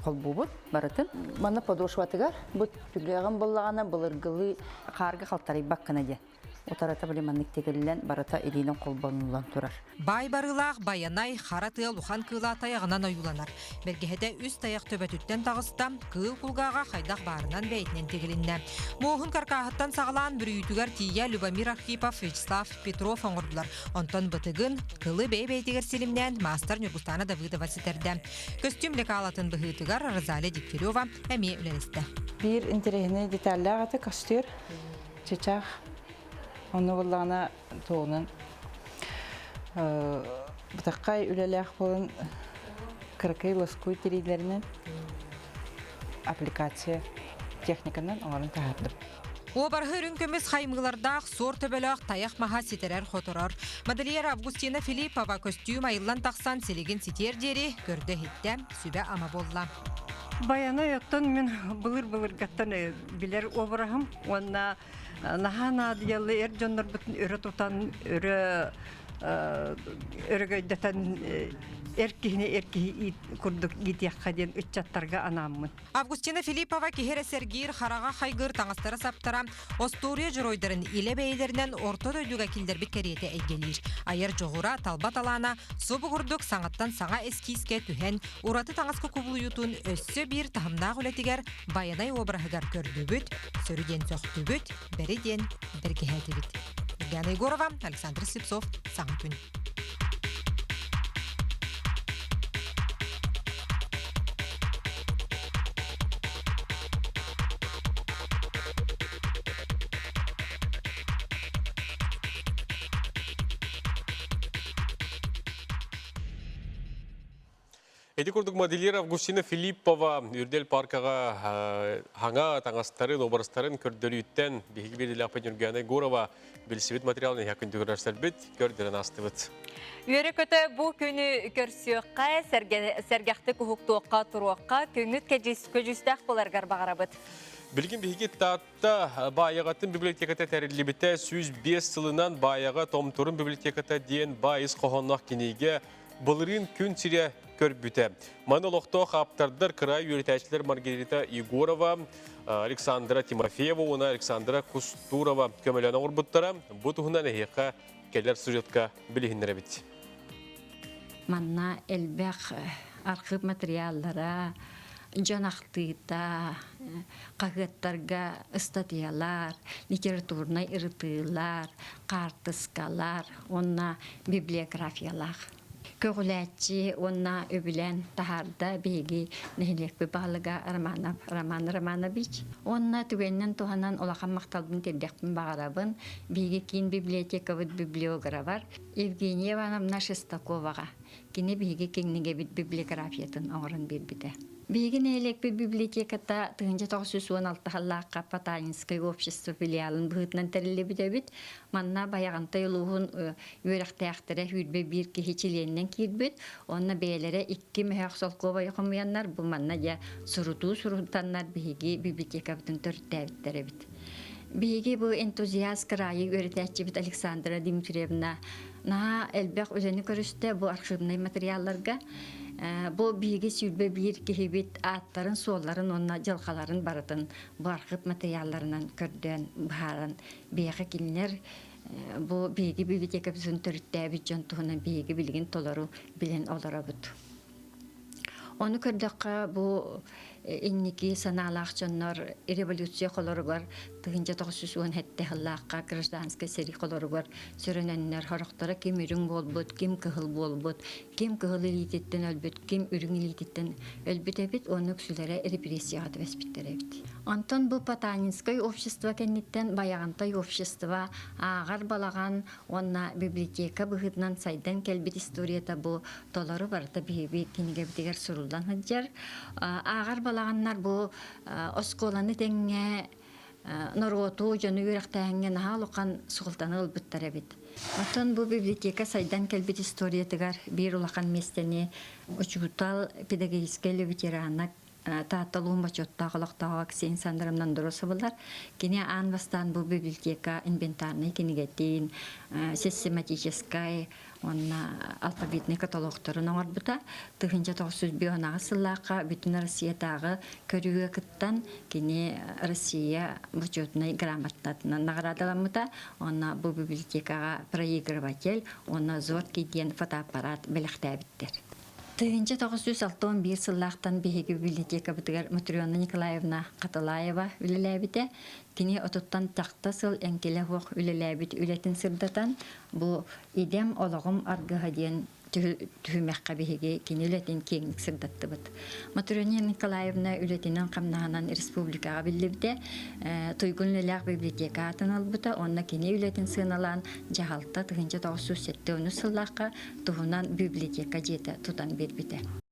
Speaker 7: холбуубут барытын. Манна подошватыгар бу түгэҕин буллаҕына былыргылыы хаарга халтарыйбаккына диэн. Утарата били маннык тигиллэн барыта илиинэн холбонуллан турар.
Speaker 5: Баай барыылаах Байанай хара тыа улахан кыыла тайаҕынан ойууланар. Бэргэһэтэ үс тайах төбөтүттэн таҕыста, кыыл кулгааҕа хайдах баарынан бэйэтинэн тигилиннэ. Муоһун каркааһыттан саҕалаан бүрүйүүтүгэр тиийэ Любомир Архипов, Вячеслав Петров оҥордулар. Онтон бытыгын, кылы бэйэ-бэйэтигэр силимнээн маастар Ньургустаана Давыдова ситэрдэ. Көстүүм лекалатын быһыытыгар Розалия Дегтярева эмиэ үлэлэстэ.
Speaker 8: Биир интэриэһинэй деталлаах этэ костюр, чычаах. Онно буллаҕына туоҕунан бытаххай үлэлээх буолан кыракый лоскуй тириилэринэн аппликация техниканан оҥорон таһаардым.
Speaker 5: Уобарһы үрүҥ көмүс хаймыылардаах суор төбөлөөх тайах маһа ситэрэр-хоторор. Модельер Августина Филиппова көстүүм айыллан тахсан силигин ситиэр диэри көрдө-иһиттэ, сүбэ-ама буолла.
Speaker 10: Байанай оттон мин былыр-былыргаттан билэр обраһым уонна наһаа наадыйалыы эр дьоннорбутун өрө тутан, өрө өрөгөйдөтөн эр киһини эр киһи курдук иитиэххэ диэн ыччаттарга анааммын.
Speaker 5: Августина Филиппова киһи эрэ сэргиир, хараҕа хайгыыр таҥастара-саптара остуоруйа дьоруойдарын илэ бэйэлэринэн орто дойдуга киллэрбит кэриэтэ эйгэлиир. Айар дьоҕура, талба талаана субу курдук саҥаттан саҥа эскиискэ түһэн, ураты таҥаска кубулуйуутун өссө биир таһымнаах үлэтигэр Байанай обраһыгар көрдүбүт, сөрү диэн сөхтүбүт, бэри диэн бэргэһээтибит. Ульяна Егорова, Александр Слепцов, Саҥа күн.
Speaker 1: Ити курдук модельер Августина Филиппова Үрдэл паркаҕа хаҥа таҥастарын, образтарын көрдөрүүттэн биһиги биэриилээхпит Ньургуяна Егорова билсибит материалын эһэ күндүгүрэрсэрбит көрдөрөн аастыбыт.
Speaker 2: Үөрэ-көтө бу күнү көрсүөххэ, сэргэхтик уһуктуохха, туруохха, күҥҥүт көдьүүстээх буоларгар баҕарабыт.
Speaker 1: Билигин биһиги Таатта Баайаҕатын библиотеката тэриллибитэ 105 сылынан Баайаҕа Томторун библиотеката диэн баай ис хоһоонноох кинигэ былырыын күн сирэ көрбүтэ. Маны олохтоох ааптардар кыраай үөрэтээччилэр Маргарита Егорова, Александра Тимофеева уонна Александра Кустурова көмөлөөн оҥорбуттара. Бу туһунан эһиэхэ кэлэр сюжетка билиһиннэрэбит.
Speaker 9: Манна элбэх архыып материаллара, дьон ахтыыта, хаһыаттарга ыстатыйалар, литературнай ырытыылар, хаартыскалар уонна библиографиялаах. Көҕүлээччи уонна үбүлээн таһаарда биһиги нэһилиэкпит баһылыга Романов Роман Романович. Уонна түгэнинэн туһанан улахан махталбын тиэрдиэхпин баҕарабын биһиги киин библиотекабыт библиографар Евгения Ивановна Шестаковаҕа. Кини биһиги кинигэбит библиографиятын оҥорон биэрбитэ. Биһиги нэһилиэкпит библиотеката 1916 сыллаахха Потанинскай общество филиалын быһыытынан тэриллибит эбит. Манна Байаҕантай улууһун үөрэхтээхтэрэ сүүрбэ биир киһи чилиэнинэн киирбит. Онно бэйэлэрэ икки мөһөөх солкуобайы хомуйаннар, бу манна дьэ сурутуу сурутаннар биһиги библиотекабытын төрүттээбиттэр эбит. Биһиги бу энтузиаст кыраайы үөрэтээччибит Александра Дмитриевна наһаа элбэх үлэни көрүстэ бу архивнай материалларга. Бу биһиги 21 киһибит ааттарын, суолларын уонна дьылҕаларын барытын бу архыып материалларынан көрдөөн быһааран биһиэхэ кинилэр бу биһиги библиотекабытын төрүттээбит дьон туһунан биһиги билигин толору билэн олоробут. Ону көрдөххө, бу инники санаалаах дьоннор революция холоругар 1917 сыллаахха гражданскай сэрии холоругар сөрөнөннөр сорохторо ким үрүҥ буолбут, ким кыһыл буолбут, ким кыһыл илиититтэн өлбүт, ким үрүҥ илиититтэн өлбүт эбит уонна үксүлэрэ репрессияҕа түбэспиттэр эбит. Онтон бу Потанинскай общество кэнниттэн Байаҕантай общество ааҕар балаҕан уонна библиотека быһыытынан сайдан кэлбит историята бу толору барыта биһиги кинигэбитигэр суруллан сылдьар. Ааҕар балаҕаннар бу оскуоланы тэҥҥэ норуоту, дьону үөрэхтээһиҥҥэ наһаа улахан суолтаны ылбыттар эбит. Оттон бу библиотека сайдан кэлбит историятыгар биир улахан миэстэни учуутал, педагогическай ветерана Таатта улууһун бочуоттаах олохтооҕо Ксения Александровна Андросовалар. Кини аан бастаан бу библиотека инвентарнай кинигэтин, систематическай уонна алфавитнай каталогтарын оҥорбута. 1905 сыллаахха Бүтүн Россиятааҕы көрүүгэ кыттан кини Россия бочуотунай грамотатынан наҕараадаламмыта уонна бу библиотекаҕа проигрыватель уонна зоркий диэн фотоаппарат бэлэхтээбиттэр. 1961 сыллаахтан биһиги библиотекабытыгар Матрена Николаевна Хатылаева үлэлээбитэ. Кини отуттан тахта сыл эҥкилэ суох үлэлээбит үлэтин сырдатан, бу идэм олоҕум аргыһа диэн түһүмэххэ биһиги кини үлэтин киэҥник сырдаттыбыт. Матрена Николаевна үлэтинэн-хамнаһынан республикаҕа биллибитэ, туйгун үлэлээх библиотека аатын ылбыта уонна кини үлэтин сыаналаан дьаһалта 1970 сыллаахха туһунан библиотека дьиэтэ тутан биэрбитэ.